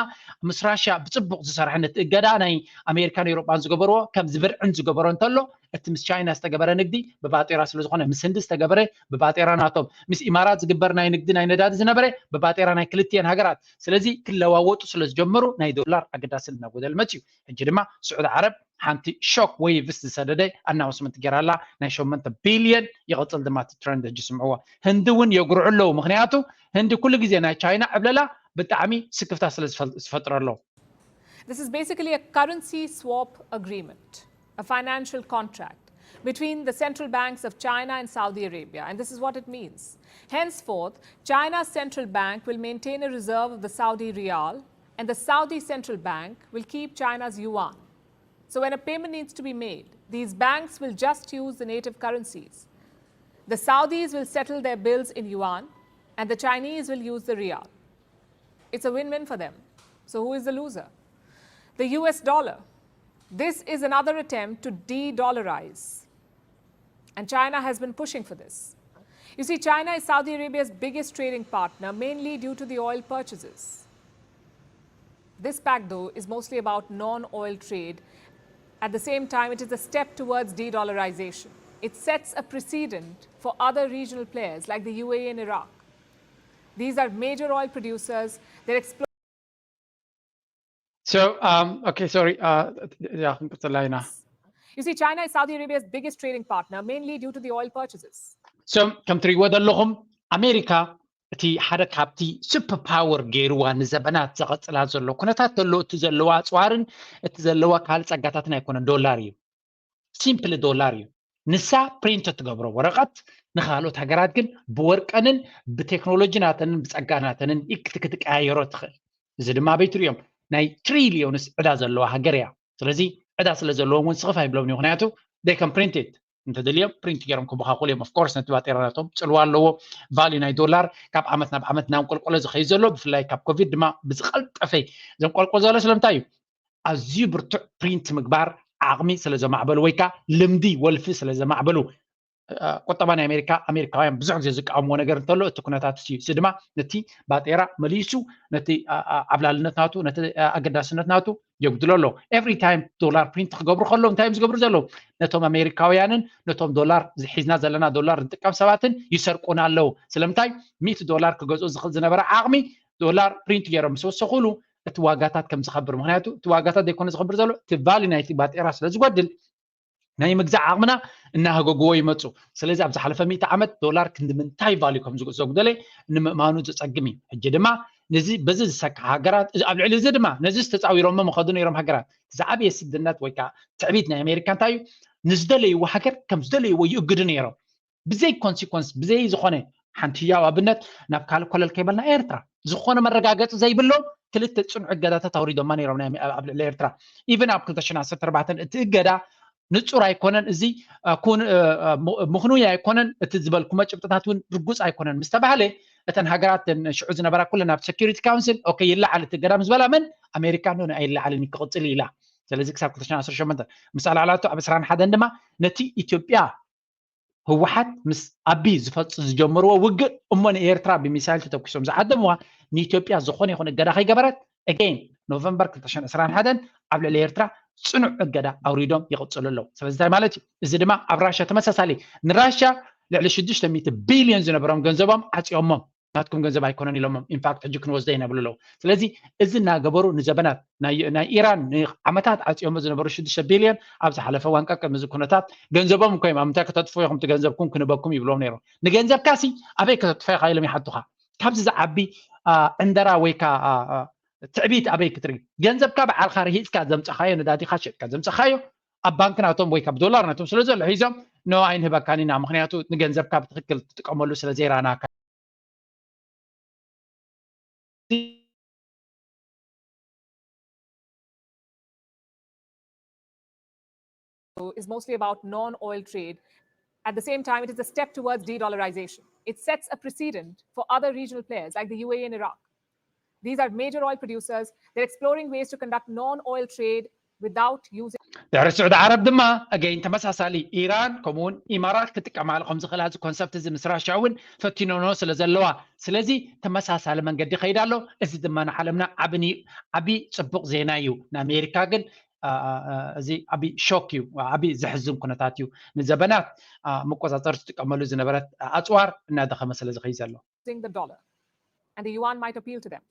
ምስ ራሽያ ብጽቡቕ ዝሰርሐ ነቲ እገዳ ናይ ኣሜሪካን ኤውሮጳን ዝገበርዎ ከም ዝብርዕን ዝገበሮ እንተሎ፣ እቲ ምስ ቻይና ዝተገበረ ንግዲ ብባጤራ ስለ ዝኾነ፣ ምስ ህንዲ ዝተገበረ ብባጤራ ናቶም፣ ምስ ኢማራት ዝግበር ናይ ንግዲ ናይ ነዳዲ ዝነበረ ብባጤራ ናይ ክልቲአን ሃገራት። ስለዚ ክለዋወጡ ስለ ዝጀመሩ ናይ ዶላር ኣገዳስነት እናጎደለ መጽዩ። ሕጂ ድማ ስዑዲ ዓረብ ሓንቲ ሾክ ዌቭስ ዝሰደደ ኣናውንስመንት ገይራ ኣላ። ናይ ሸሞንተ ቢልዮን ይቕጽል ድማ እቲ ትረንድ ሕጂ ስምዕዎ። ህንዲ እውን የጉርዑ ኣለዉ። ምኽንያቱ ህንዲ ኩሉ ግዜ ናይ ቻይና ዕብለላ ብጣዕሚ ስክፍታ ስለ ዝፈል- ዝፈጥረሎም። This is basically a currency swap agreement, a financial contract between the central banks of China and Saudi Arabia, and this is what it means. Henceforth, China's central bank will maintain a reserve of the Saudi riyal, and the Saudi central bank will keep China's yuan. So when a payment needs to be made, these banks will just use the native currencies. The Saudis will settle their bills in yuan, and the Chinese will use the riyal. It's a win-win for them. So who is the loser? The U S dollar. This is another attempt to de-dollarize. And China has been pushing for this. You see, China is Saudi Arabia's biggest trading partner, mainly due to the oil purchases. This pact, though, is mostly about non-oil trade. At the same time, it is a step towards de-dollarization. It sets a precedent for other regional players like the U A E and Iraq. These are major oil producers. They're exploring So, um, okay, sorry. Uh, yeah, ክንቅጽላ ኢና። You see, China is Saudi Arabia's biggest trading partner, mainly due to the oil purchases. So ከም ትሪእዎ ዘለኹም ኣሜሪካ እቲ ሓደ ካብቲ ሱፐር ፓወር ገይርዋ ንዘበናት ዘቐጽላ ዘሎ ኩነታት ዘሎ እቲ ዘለዋ ኣጽዋርን እቲ ዘለዋ ካልእ ጸጋታትን ኣይኮነን፣ ዶላር እዩ። ሲምፕሊ ዶላር እዩ። ንሳ ፕሪንት እትገብሮ ወረቐት ንኻልኦት ሃገራት ግን ብወርቀንን ብቴክኖሎጂ ናተንን ብጸጋ ናተንን ክትቀያየሮ ትኽእል። እዚ ድማ ኣበይ ትሪኦም? ናይ ትሪሊዮንስ ዕዳ ዘለዋ ሃገር እያ። ስለዚ ዕዳ ስለ ዘለዎም እውን ስኽፍ ኣይብሎም እዩ። ምክንያቱ they can print it፣ እንተደልዮም ፕሪንት ገይሮም ክበኻኹል እዮም። ኦፍኮርስ ነቲ ባጤራ ናቶም ጽልዋ ኣለዎ። ቫልዩ ናይ ዶላር ካብ ዓመት ናብ ዓመት እናንቆልቆለ ዝኸይድ ዘሎ፣ ብፍላይ ካብ ኮቪድ ድማ ብዝቐልጠፈ ዘንቆልቆል ዘሎ ስለምንታይ እዩ? ኣዝዩ ብርቱዕ ፕሪንት ምግባር ዓቕሚ ስለ ዘማዕበሉ ወይ ከዓ ልምዲ ወልፊ ስለ ዘማዕበሉ። ቁጠባ ናይ ኣሜሪካ፣ ኣሜሪካውያን ብዙሕ ግዜ ዝቃወምዎ ነገር እንተሎ እቲ ኩነታት እዩ። እዚ ድማ ነቲ ባጤራ መሊሱ ነቲ ዓብላልነት ናቱ፣ ነቲ ኣገዳስነት ናቱ የጉድሎ ኣሎ። ኤቭሪ ታይም ዶላር ፕሪንት ክገብሩ ከለዉ እንታይ እዮም ዝገብሩ ዘለዉ? ነቶም ኣሜሪካውያንን ነቶም ዶላር ሒዝና ዘለና ዶላር ዝጥቀም ሰባትን ይሰርቁና ኣለዉ። ስለምንታይ? ሚእቲ ዶላር ክገዝኡ ዝኽእል ዝነበረ ዓቕሚ ዶላር ፕሪንት ገይሮም ምስ ወሰኹሉ እቲ ዋጋታት ከም ዝኸብር፣ ምክንያቱ እቲ ዋጋታት ዘይኮነ ዝኸብር ዘሎ እቲ ቫልዩ ናይቲ ባጤራ ስለ ዝጎድል ናይ ምግዛእ ዓቕምና እናሃገግዎ ይመፁ። ስለዚ ኣብ ዝሓለፈ ሚእቲ ዓመት ዶላር ክንዲ ምንታይ ቫልዩ ከም ዘጉደለ ንምእማኑ ዘፀግም እዩ። ሕጂ ድማ ነዚ በዚ ዝሰክዓ ሃገራት ኣብ ልዕሊ እዚ ድማ ነዚ ዝተፃዊሮሞ ምኸዱ ነይሮም ሃገራት። ዝዓበየ ስድነት ወይ ከዓ ትዕቢት ናይ ኣሜሪካ እንታይ እዩ? ንዝደለይዎ ሃገር ከም ዝደለይዎ ይእግዱ ነይሮም። ብዘይ ኮንሲኮንስ ብዘይ ዝኾነ ሓንቲ ህያው ኣብነት ናብ ካልእ ኮለል ከይበልና ኤርትራ ዝኾነ መረጋገፂ ዘይብሎም ክልተ ፅኑዕ እገዳታት ኣውሪዶማ ነይሮም ኣብ ልዕሊ ኤርትራ። ኢቨን ኣብ ክልተ ሽሕን ዓሰርተ ኣርባዕተን እቲ እገዳ ንፁር ኣይኮነን፣ እዚ ምኽኑይ ኣይኮነን፣ እቲ ዝበልኩሞ ጭብጥታት እውን ርጉፅ ኣይኮነን ምስ ተባህለ እተን ሃገራት ሽዑ ዝነበራ ኩለን ኣብ ሴኪሪቲ ካውንስል ኦኬ ይለዓል እቲ እገዳ ምስ በላ መን ኣሜሪካ ኖ ኣይለዓልን ክቕፅል ኢላ። ስለዚ ክሳብ ክልተ ሽሕን ዓሰርተ ሸሞንተ ምስ ኣልዓላቶ ኣብ ዕስራን ሓደን ድማ ነቲ ኢትዮጵያ ህወሓት ምስ ኣቢ ዝፈፅ ዝጀመርዎ ውግእ እሞ ንኤርትራ ብሚሳይል ተተኩሶም ዝዓደምዋ ንኢትዮጵያ ዝኾነ ይኹን እገዳ ከይገበረት ኣገይን ኖቨምበር ክልተ ሽሕን ዕስራን ሓደን ኣብ ልዕሊ ኤርትራ ፅኑዕ እገዳ ኣውሪዶም ይቕፅሉ ኣለዉ። ስለዚ እንታይ ማለት እዩ? እዚ ድማ ኣብ ራሻ ተመሳሳሊ ንራሻ ልዕሊ ሽዱሽተ ሚእቲ ቢልዮን ዝነበሮም ገንዘቦም ዓፅዮሞም ናትኩም ገንዘብ ኣይኮነን ኢሎሞም። ኢንፋክት ሕጂ ክንወስዶ ኢና ይብሉ ኣለዉ። ስለዚ እዚ እናገበሩ ንዘበናት ናይ ኢራን ንዓመታት ዓፅዮሞ ዝነበሩ ሽዱሽተ ቢልዮን ኣብ ዝሓለፈ እዋን ቀቅድሚ እዚ ኩነታት ገንዘቦም እኮ እዮም ኣብ ምንታይ ከተጥፍኡ ኢኹም እቲ ገንዘብኩም ክንበኩም ይብሎም ነይሮም። ንገንዘብካ ሲ ኣበይ ከተጥፍኦ ኢኻ ኢሎም ይሓቱኻ። ካብዚ ዝዓቢ ዕንደራ ወይ ከዓ ትዕቢት ኣበይ ክትርኢ? ገንዘብካ በዓልካ ርሂፅካ ዘምፀኻዮ ነዳዲኻ ሸጥካ ዘምፀኻዮ ኣብ ባንክ ናቶም ወይ ካብ ዶላር ናቶም ስለ ዘሎ ሒዞም ኖ ኣይንህበካን ኢና ምክንያቱ ንገንዘብካ ብትክክል ትጥቀመሉ ስለ ዘይራናካ። Is mostly about non-oil trade. At the same time, it is a step towards de-dollarization. It sets a precedent for other regional players like the U A E and Iraq. These are major oil producers. They're exploring ways to conduct non-oil trade without using ድሕሪ ስዑዲ ዓረብ ድማ ኣገይን ተመሳሳሊ ኢራን ከምኡውን ኢማራት ክጥቀማሉ ከም ዝኽእላ እዚ ኮንሰፕት እዚ ምስ ራሽያ እውን ፈቲኖኖ ስለ ዘለዋ ስለዚ ተመሳሳሊ መንገዲ ይኸይድ ኣሎ። እዚ ድማ ንዓለምና ዓብኒ ዓብዪ ፅቡቕ ዜና እዩ። ንኣሜሪካ ግን እዚ ዓብዪ ሾክ እዩ፣ ዓብዪ ዘሕዝን ኩነታት እዩ። ንዘበናት መቆፃፀሪ ትጥቀመሉ ዝነበረት ኣፅዋር እናደኸመ ስለ ዝኸይድ ዘሎ using the dollar and the yuan might appeal to them.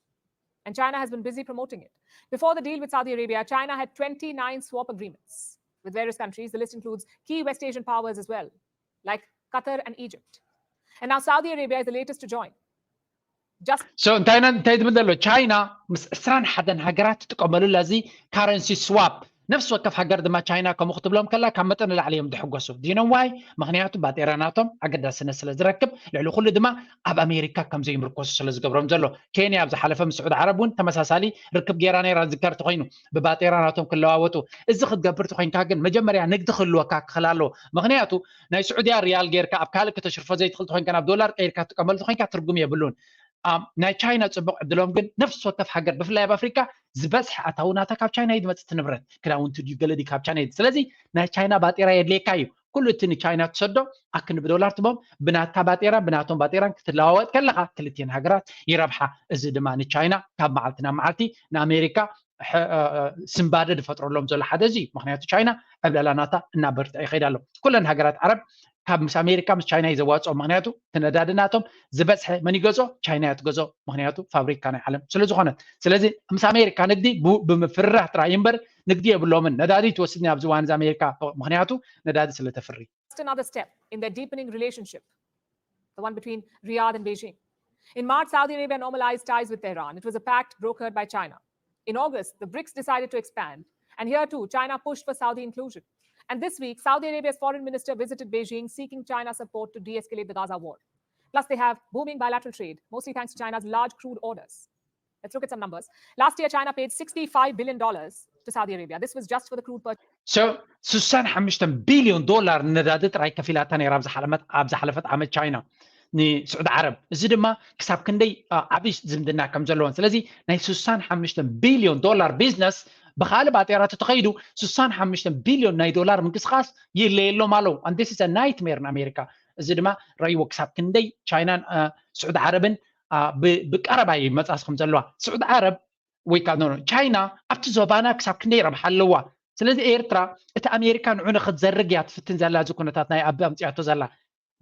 And China has been busy promoting it. Before the deal with Saudi Arabia, China had twenty-nine swap agreements with various countries. The list includes key West Asian powers as well, like Qatar and Egypt. And now Saudi Arabia is the latest to join. Just so እንታይ እንታይ ዝብል ዘሎ ቻይና ምስ ዕስራን ሓደን ሃገራት ትጥቀመሉ ለዚ ካረንሲ ስዋፕ ነፍሲ ወከፍ ሃገር ድማ ቻይና ከምኡ ክትብሎም ከላ ካብ መጠን ንላዕሊ እዮም ዝሕጎሱ። ዲኖም ዋይ ምክንያቱ ባጤራ ናቶም ኣገዳስነት ስለ ዝረክብ ልዕሊ ኩሉ ድማ ኣብ ኣሜሪካ ከም ዘይምርኮሱ ስለ ዝገብሮም ዘሎ። ኬንያ ኣብ ዝሓለፈ ምስ ስዑድ ዓረብ እውን ተመሳሳሊ ርክብ ገይራ ነይራ ዝዝከር ተኮይኑ ብባጤራ ናቶም ክለዋወጡ። እዚ ክትገብር ተኮይንካ ግን መጀመርያ ንግዲ ክህልወካ ክኽእል ኣለዎ። ምክንያቱ ናይ ስዑድያ ሪያል ጌርካ ኣብ ካልእ ከተሽርፎ ዘይትኽእል ተኮይንካ ናብ ዶላር ቀይርካ ትጥቀመሉ ተኮይንካ ትርጉም የብሉን። ናይ ቻይና ፅቡቅ ዕድሎም ግን ነፍሲ ወከፍ ሃገር ብፍላይ ኣብ ኣፍሪካ ዝበዝሐ ኣታዊ ናታ ካብ ቻይና እዩ ዝመፅእ። እቲ ንብረት ክዳውንቲ ድዩ ገለ ድዩ ካብ ቻይና እዩ። ስለዚ ናይ ቻይና ባጤራ የድልየካ እዩ። ኩሉ እቲ ንቻይና ትሰዶ ኣክን ብዶላር ትቦም ብናትካ ባጤራ ብናቶም ባጤራን ክትለዋወጥ ከለካ ክልቲን ሃገራት ይረብሓ። እዚ ድማ ንቻይና ካብ መዓልቲ ናብ መዓልቲ ንኣሜሪካ ስንባደ ዝፈጥረሎም ዘሎ ሓደ እዚ እዩ። ምክንያቱ ቻይና ዕብለላ ናታ እናበርትዐ ይኸይድ ኣሎ። ኩለን ሃገራት ዓረብ ካብ ምስ ኣሜሪካ ምስ ቻይና እዩ ዘዋፅኦ። ምክንያቱ እቲ ነዳዲ ናቶም ዝበዝሐ መን ይገዝኦ? ቻይና እያ ትገዝኦ። ምክንያቱ ፋብሪካ ናይ ዓለም ስለ ዝኾነት። ስለዚ ምስ ኣሜሪካ ንግዲ ብ- ብምፍርራህ ጥራይ እዩ እምበር ንግዲ የብሎምን። ነዳዲ ትወስድኒ ኣብዚ እዋን እዚ ኣሜሪካ ምክንያቱ ነዳዲ ስለ ተፍሪ። Just another step in their deepening relationship, the one between Riyadh and Beijing. In March, Saudi Arabia normalized ties with Tehran. It was a pact brokered by China. In August, the brics decided to expand, and here too, China pushed for Saudi inclusion. And this week, Saudi Arabia's foreign minister visited Beijing, seeking China's support to de escalate the Gaza war. Plus, they have booming bilateral trade, mostly thanks to China's large crude orders. Let's look at some numbers. Last year, China paid sixty-five billion dollars to Saudi Arabia. This was just for the crude purchase. So ስሳን ሓሙሽተን ቢልዮን ዶላር ንነዳዲ ጥራይ ከፊላታ ነይራ ኣብ ዝሓለፈት ዓመት ቻይና ንስዑዲ ዓረብ። እዚ ድማ ክሳብ ክንደይ ዓብዪ ዝምድና ከም ዘለዎን ስለዚ ናይ ስሳን ሓሙሽተን ቢልዮን ዶላር ቢዝነስ ብካልእ ባጤራ ተተኸይዱ ስሳን ሓሙሽተን ቢልዮን ናይ ዶላር ምንቅስቃስ ይለየሎም ኣለዉ። And this is a nightmare ንኣሜሪካ። እዚ ድማ ረይዎ ክሳብ ክንደይ ቻይናን ስዑዲ ዓረብን ብቀረባ ይመፃስ ከም ዘለዋ። ስዑዲ ዓረብ ወይ ከዓ ቻይና ኣብቲ ዞባና ክሳብ ክንደይ ረብሓ ኣለዋ። ስለዚ ኤርትራ እቲ ኣሜሪካ ንዑ ንክትዘርግ እያ ትፍትን ዘላ። እዚ ኩነታት ናይ ኣቢ ኣምፅያቶ ዘላ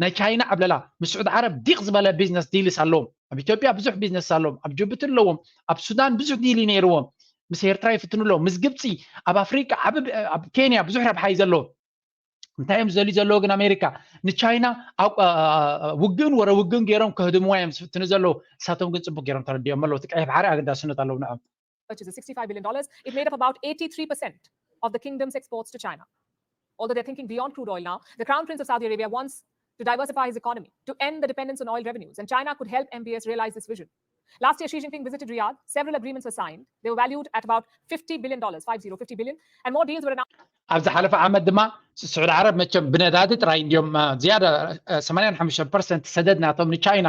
ናይ ቻይና ዓብለላ ምስ ስዑዲ ዓረብ ዲቕ ዝበለ ቢዝነስ ዲልስ ኣለዎም። ኣብ ኢትዮጵያ ብዙሕ ቢዝነስ ኣለዎም፣ ኣብ ጅቡቲ ኣለዎም፣ ኣብ ሱዳን ብዙሕ ዲል ነይርዎም። ምስ ኤርትራ ይፍትኑ ኣለዎም፣ ምስ ግብፂ፣ ኣብ ኣፍሪቃ፣ ኣብ ኬንያ ብዙሕ ረብሓ እዩ ዘለዎም። እንታይ እዮም ዝደልዩ ዘለዉ ግን ኣሜሪካ ንቻይና ውግእን ወረ ውግእን ገይሮም ከህድምዋ እዮም ዝፍትኑ ዘለዉ። እሳቶም ግን ፅቡቅ ገይሮም ተረዲኦም ኣለዉ። እቲ ቀይሕ ባሕሪ ኣገዳስነት ኣለዉ ንዖም። Which is sixty-five billion dollars, it made up about eighty-three percent of the kingdom's exports to China. Although they're thinking beyond crude oil now, the Crown Prince of Saudi Arabia wants to diversify his economy, to end the dependence on oil revenues, and China could help M B S realize this vision. Last year, Xi Jinping visited Riyadh. Several agreements were signed. They were valued at about fifty billion dollars, five zero, fifty billion, and more deals were announced. ኣብ ዝሓለፈ ዓመት ድማ ስዑዲ ዓረብ መቸም ብነዳዲ ጥራይ እንዲዮም ዝያዳ ሰማንያን ሓሙሽተን ፐርሰንት ሰደድ ናቶም ንቻይና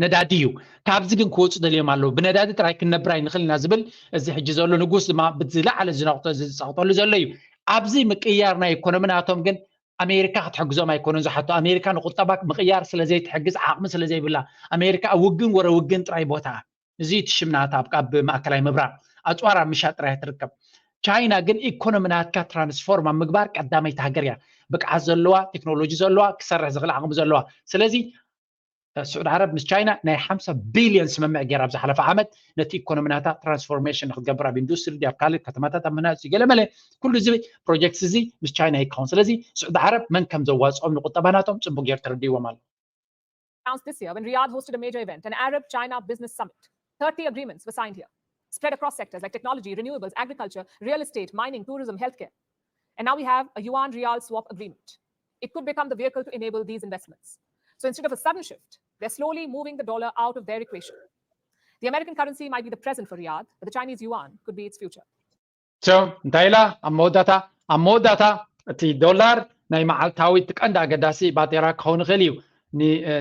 ነዳዲ እዩ። ካብዚ ግን ክወፁ ደልዮም ኣለዉ። ብነዳዲ ጥራይ ክንነብር ኣይንኽእል ኢና ዝብል እዚ ሕጂ ዘሎ ንጉስ ድማ ብዝለዓለ ዝነቕጦ ዝፀቕጠሉ ዘሎ እዩ። ኣብዚ ምቅያር ናይ ኢኮኖሚ ናቶም ግን ኣሜሪካ ክትሕግዞም ኣይኮኑን ዝሓቶ። ኣሜሪካ ንቁጠባ ምቅያር ስለዘይትሕግዝ ዓቕሚ ስለዘይብላ ኣሜሪካ ኣብ ውግን ወረ ውግን ጥራይ ቦታ እዚ እቲ ሽምናታ ኣብ ማእከላይ ምብራቅ ኣፅዋር ኣብ ምሻጥ ጥራይ ትርከብ። ቻይና ግን ኢኮኖሚ ናትካ ትራንስፎርም ኣብ ምግባር ቀዳመይቲ ሃገር እያ። ብቅዓት ዘለዋ፣ ቴክኖሎጂ ዘለዋ፣ ክሰርሕ ዝኽእል ዓቕሚ ዘለዋ። ስለዚ ስዑድ ዓረብ ምስ ቻይና ናይ ሓምሳ ቢልዮን ስምምዕ ገይራ ኣብ ዝሓለፈ ዓመት ነቲ ኢኮኖሚ ናታ ትራንስፎርሜሽን ንክትገብር ኣብ ኢንዱስትሪ ኣብ ካልእ ከተማታት ኣብ ምህናፅ ገለመለ ኩሉ እዚ ፕሮጀክት እዚ ምስ ቻይና ይከውን። ስለዚ ስዑድ ዓረብ መን ከም ዘዋፅኦም ንቁጠባ ናቶም ፅቡቅ ገይሩ ተረዲዎም ኣሎ። Announced this year when Riyadh hosted a major event, an Arab China business summit. Thirty agreements were signed here, spread across sectors like technology, renewables, agriculture, real estate, mining, tourism, healthcare. And now we have a yuan rial swap agreement. It could become the vehicle to enable these investments. So instead of a sudden shift, they're slowly moving the dollar out of their equation. The American currency might be the present for Riyadh, but the Chinese yuan could be its future. So እንታይ ኢላ ኣብ መወዳታ ኣብ መወዳታ እቲ ዶላር ናይ መዓልታዊ እቲ ቀንዲ ኣገዳሲ ባጤራ ክኸውን ይኽእል እዩ።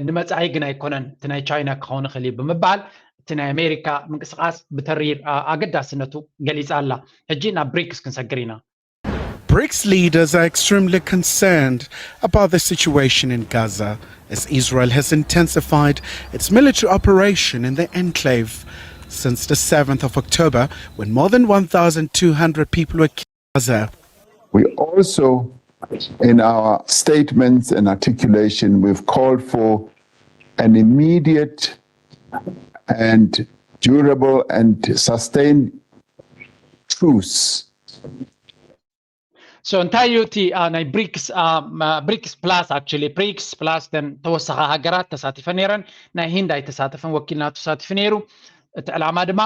ንመፃኢ ግን ኣይኮነን፣ እቲ ናይ ቻይና ክኸውን ይኽእል እዩ ብምባል እቲ ናይ ኣሜሪካ ምንቅስቃስ ብተሪር ኣገዳስነቱ ገሊፃ ኣላ። ሕጂ ናብ ብሪክስ ክንሰግር ኢና። BRICS leaders are extremely concerned about the situation in Gaza as Israel has intensified its military operation in the enclave since the seventh of October, when more than one thousand two hundred people were killed in Gaza. We also, in our statements and articulation, we've called for an immediate and durable and sustained truce. So እንታይ እዩ እቲ ናይ ብሪክስ ብሪክስ ፕላስ actually ብሪክስ ፕላስ ተን ተወሳኺ ሃገራት ተሳቲፈን ነይረን። ናይ ሂንድ ኣይተሳተፈን፣ ወኪልና ተሳቲፉ ነይሩ። እቲ ዕላማ ድማ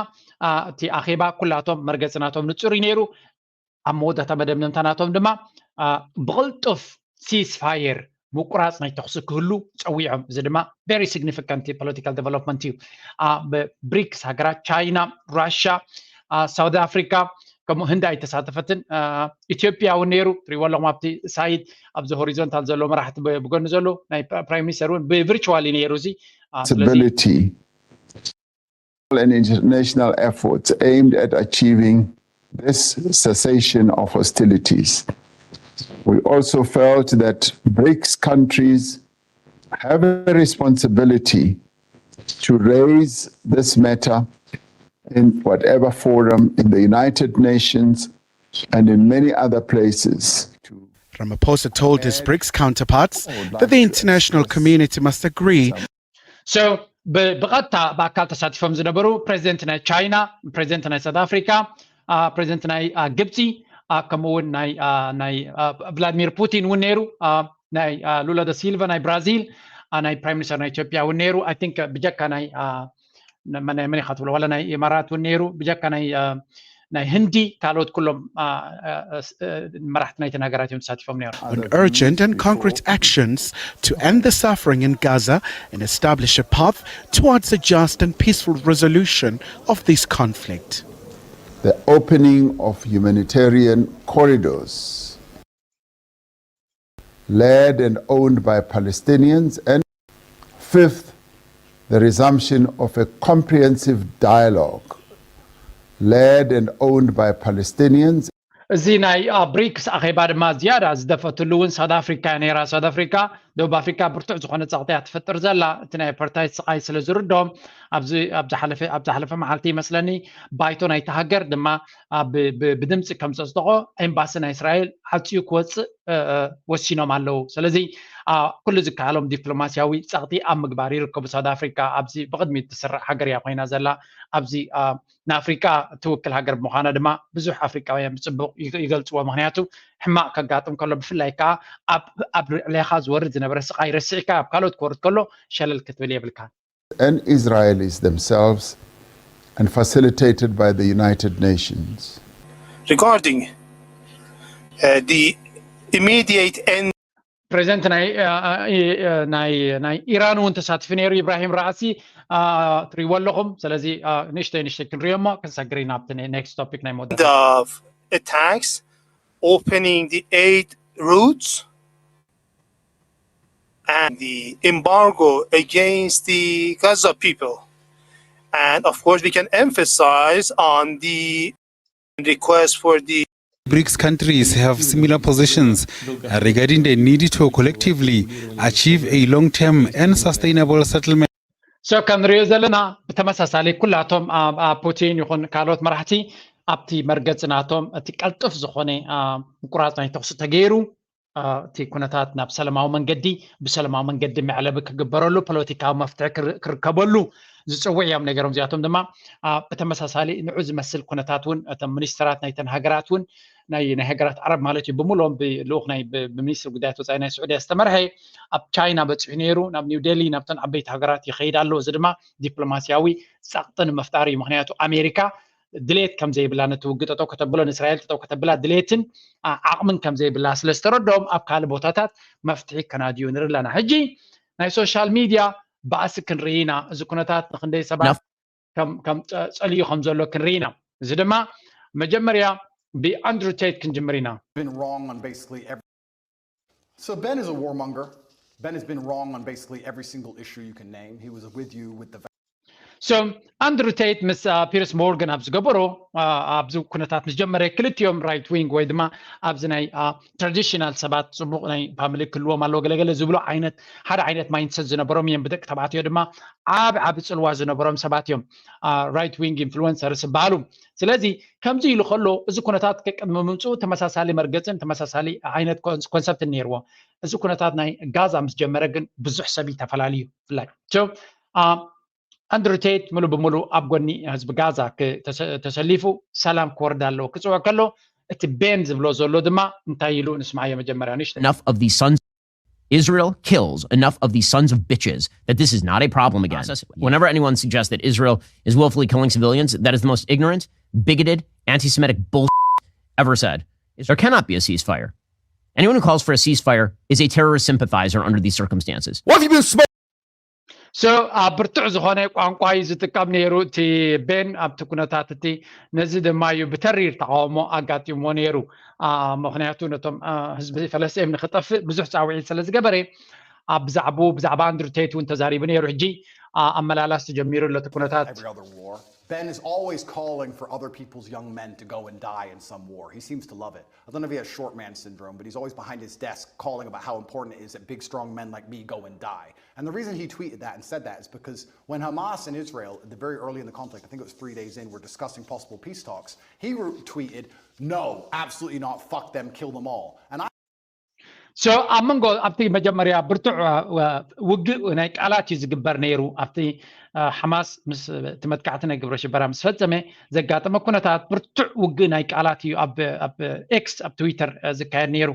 እቲ ኣኼባ ኩላቶም መርገፂ ናቶም ንፁር እዩ ነይሩ። ኣብ መወዳእታ መደምደምታ ናቶም ድማ ብቕልጡፍ ሲስፋየር ምቁራፅ ናይ ተኽሲ ክህሉ ፀዊዖም። እዚ ድማ very significant political development እዩ። ብሪክስ ሃገራት ቻይና፣ ራሻ፣ ሳውት ኣፍሪካ፣ ከምኡ ህንዲ ኣይተሳተፈትን። ኢትዮጵያ እውን ነይሩ፣ ትሪእዎ ኣለኹም ኣብቲ ሳይድ ኣብዚ ሆሪዞንታል ዘሎ መራሕቲ ብጎኒ ዘሎ ናይ ፕራይም ሚኒስተር እውን ብቪርቹዋል ነይሩ። እዚ ability and international efforts aimed at achieving this cessation of hostilities. We also felt that BRICS countries have a responsibility to raise this matter in whatever forum in the United Nations and in many other places. Ramaphosa told his BRICS counterparts that the international community must agree. So ብቐጥታ ብኣካል ተሳቲፎም ዝነበሩ ፕሬዚደንት ናይ ቻይና፣ ፕሬዚደንት ናይ ሳውት ኣፍሪካ፣ ፕሬዚደንት ናይ ግብፂ፣ ከምኡ እውን ናይ ቭላድሚር ፑቲን እውን ነይሩ፣ ናይ ሉላ ደ ሲልቫ ናይ ብራዚል፣ ናይ ፕራይም ሚኒስተር ናይ ኢትዮጵያ እውን ነይሩ። I think ብጀካ ናይ መን ኢኻ ትብሎ ዋላ ናይ ኢማራት እውን ነይሩ፣ ብጀካ ናይ ናይ ህንዲ ካልኦት ኩሎም መራሕቲ ናይተን ሃገራት እዮም ተሳቲፎም ነይሮም። On urgent and concrete actions to end the suffering in Gaza and establish a path towards a just and peaceful resolution of this conflict. The opening of humanitarian corridors led and owned by Palestinians, and fifth, the resumption of a comprehensive dialogue led and owned by Palestinians. እዚ ናይ ብሪክስ ኣኼባ ድማ ዝያዳ ዝደፈትሉ እውን ሳውት ኣፍሪካ እያ ነይራ። ሳውት ኣፍሪካ ደቡብ ኣፍሪካ ብርቱዕ ዝኾነ ፀቕጢ እያ ትፈጥር ዘላ። እቲ ናይ ኣፓርታይድ ስቓይ ስለ ዝርድኦም ኣብዚ ኣብ ዝሓለፈ መዓልቲ ይመስለኒ ባይቶ ናይቲ ሃገር ድማ ብድምፂ ከም ዘፅደቖ ኤምባሲ ናይ እስራኤል ዓፅዩ ክወፅእ ወሲኖም ኣለዉ። ስለዚ ኩሉ ዝከኣሎም ዲፕሎማሲያዊ ፀቕጢ ኣብ ምግባር ይርከቡ። ሳውት ኣፍሪካ ኣብዚ ብቕድሚት ትስራዕ ሃገር እያ ኮይና ዘላ። ኣብዚ ንኣፍሪቃ ትውክል ሃገር ብምዃና ድማ ብዙሕ ኣፍሪቃውያን ብፅቡቕ ይገልፅዎ። ምክንያቱ ሕማቕ ከጋጥም ከሎ ብፍላይ ከዓ ኣብ ልዕሌኻ ዝወርድ ዝነበረ ስቓይ ረሲዕካ ኣብ ካልኦት ክወርድ ከሎ ሸለል ክትብል የብልካ። And Israelis themselves and facilitated by the United Nations. Regarding uh, the immediate end ፕሬዚደንት ናይ ናይ ኢራን እውን ተሳትፊ ነይሩ ኢብራሂም ራእሲ ትሪእዎ ኣለኹም። ስለዚ ንእሽተይ ንእሽተይ ክንሪኦ እሞ ክንሰግር ኢና ኣብቲ ኔክስት ቶፒክ ናይ መወዳእታ። Attacks, opening the aid routes and the embargo against the Gaza people. And of course, we can emphasize on the request for the BRICS countries have similar positions regarding the need to collectively achieve a long-term and sustainable settlement. So ከም ንሪኦ ዘለና ብተመሳሳሊ ኩላቶም ፑቲን ይኹን ካልኦት መራሕቲ ኣብቲ መርገፂ ናቶም እቲ ቀልጥፍ ዝኾነ ምቁራፅ ናይ ተኽሲ ተገይሩ እቲ ኩነታት ናብ ሰላማዊ መንገዲ ብሰላማዊ መንገዲ መዕለቢ ክግበረሉ ፖለቲካዊ መፍትሒ ክርከበሉ ዝፅውዕ እዮም። ነገሮም እዚኣቶም ድማ ብተመሳሳሊ ንዑ ዝመስል ኩነታት እውን እቶም ሚኒስትራት ናይተን ሃገራት እውን ናይ ናይ ሃገራት ዓረብ ማለት እዩ ብምሉኦም ብልኡኽ ናይ ብሚኒስትሪ ጉዳያት ወፃኢ ናይ ስዑድያ ዝተመርሐ ኣብ ቻይና በፂሑ ነይሩ። ናብ ኒው ዴሊ ናብተን ዓበይቲ ሃገራት ይኸይድ ኣሎ። እዚ ድማ ዲፕሎማሲያዊ ፀቕጢ ንምፍጣር እዩ። ምክንያቱ ኣሜሪካ ድሌት ከም ዘይብላ ነቲ ውግእ ጠጠው ከተብሎ ንእስራኤል ጠጠው ከተብላ ድሌትን ዓቕምን ከም ዘይብላ ስለ ዝተረድኦም ኣብ ካልእ ቦታታት መፍትሒ ከናድዩ ንርኢ ኣለና። ሕጂ ናይ ሶሻል ሚድያ ባእሲ ክንርኢ ኢና። እዚ ኩነታት ንክንደይ ሰባት ከም ፀሊኡ ከም ዘሎ ክንርኢ ኢና። እዚ ድማ መጀመርያ ብኣንድሩ ቴት ክንጅምር ኢና። So Ben is a warmonger. Ben has been wrong on basically every single issue you can name. He was with you with the So ኣንድሩ ቴት ምስ ፒርስ ሞርጋን ኣብ ዝገበሮ ኣብዚ ኩነታት ምስ ጀመረ ክልቲኦም ራይት ዊንግ ወይ ድማ ኣብዚ ናይ ትራዲሽናል ሰባት ፅቡቕ ናይ ፋሚሊ ክህልዎም ኣለዎ ገለገለ ዝብሉ ዓይነት ሓደ ዓይነት ማይንድሰት ዝነበሮም እዮም። ብደቂ ተባዕትዮ ድማ ዓብ ዓብ ፅልዋ ዝነበሮም ሰባት እዮም ራይት ዊንግ ኢንፍሉወንሰርስ ዝበሃሉ። ስለዚ ከምዚ ኢሉ ከሎ እዚ ኩነታት ቅድሚ ምምፅኡ ተመሳሳሊ መርገፅን ተመሳሳሊ ዓይነት ኮንሰፕትን ነይርዎ። እዚ ኩነታት ናይ ጋዛ ምስ ጀመረ ግን ብዙሕ ሰብ እዩ ተፈላልዩ ብፍላይ ኣንድሩ ቴት ሙሉ ብሙሉ ኣብ ጎኒ ህዝቢ ጋዛ ተሰሊፉ ሰላም ክወርድ ኣለዎ ክፅውዕ ከሎ እቲ ቤን ዝብሎ ዘሎ ድማ እንታይ ኢሉ ንስማዮ መጀመርያ ንሽተ enough of these sons Israel kills enough of these sons of bitches that this is not a problem again. Whenever anyone suggests that Israel is willfully killing civilians, that is the most ignorant, bigoted, anti-Semitic bull ever said. There cannot be a ceasefire. Anyone who calls for a ceasefire is a terrorist sympathizer under these circumstances. What have you been smoking? So ኣብ ብርቱዕ ዝኾነ ቋንቋ እዩ ዝጥቀም ነይሩ እቲ ቤን ኣብቲ ኩነታት እቲ ነዚ ድማ እዩ ብተሪር ተቃውሞ ኣጋጢሞ ነይሩ። ምክንያቱ ነቶም ህዝቢ ፈለስጤም ንክጠፍእ ብዙሕ ፃውዒት ስለ ዝገበረ ኣብ ብዛዕቡ ብዛዕባ ኣንድሩ ቴት እውን ተዛሪቡ ነይሩ። ሕጂ ኣመላላስ ተጀሚሩ ኣሎ እቲ ኩነታት። Ben is always calling for other people's young men to go and die in some war. He seems to love it. I don't know if he has short man syndrome, but he's always behind his desk calling about how important it is that big, strong men like me go and die. And the reason he tweeted that and said that is because when Hamas and Israel, the very early in the conflict, I think it was three days in, were discussing possible peace talks, he tweeted, "No, absolutely not. Fuck them, kill them all." And I so ኣብ መንጎ ኣብቲ መጀመርያ ብርቱዕ ውግእ ናይ ቃላት እዩ ዝግበር ነይሩ ኣብቲ ሓማስ ምስ እቲ መጥቃዕቲ ናይ ግብረ ሽበራ ምስ ፈጸመ ዘጋጠመ ኩነታት ብርቱዕ ውግእ ናይ ቃላት እዩ ኣብ ኤክስ ኣብ ትዊተር ዝካየድ ነይሩ።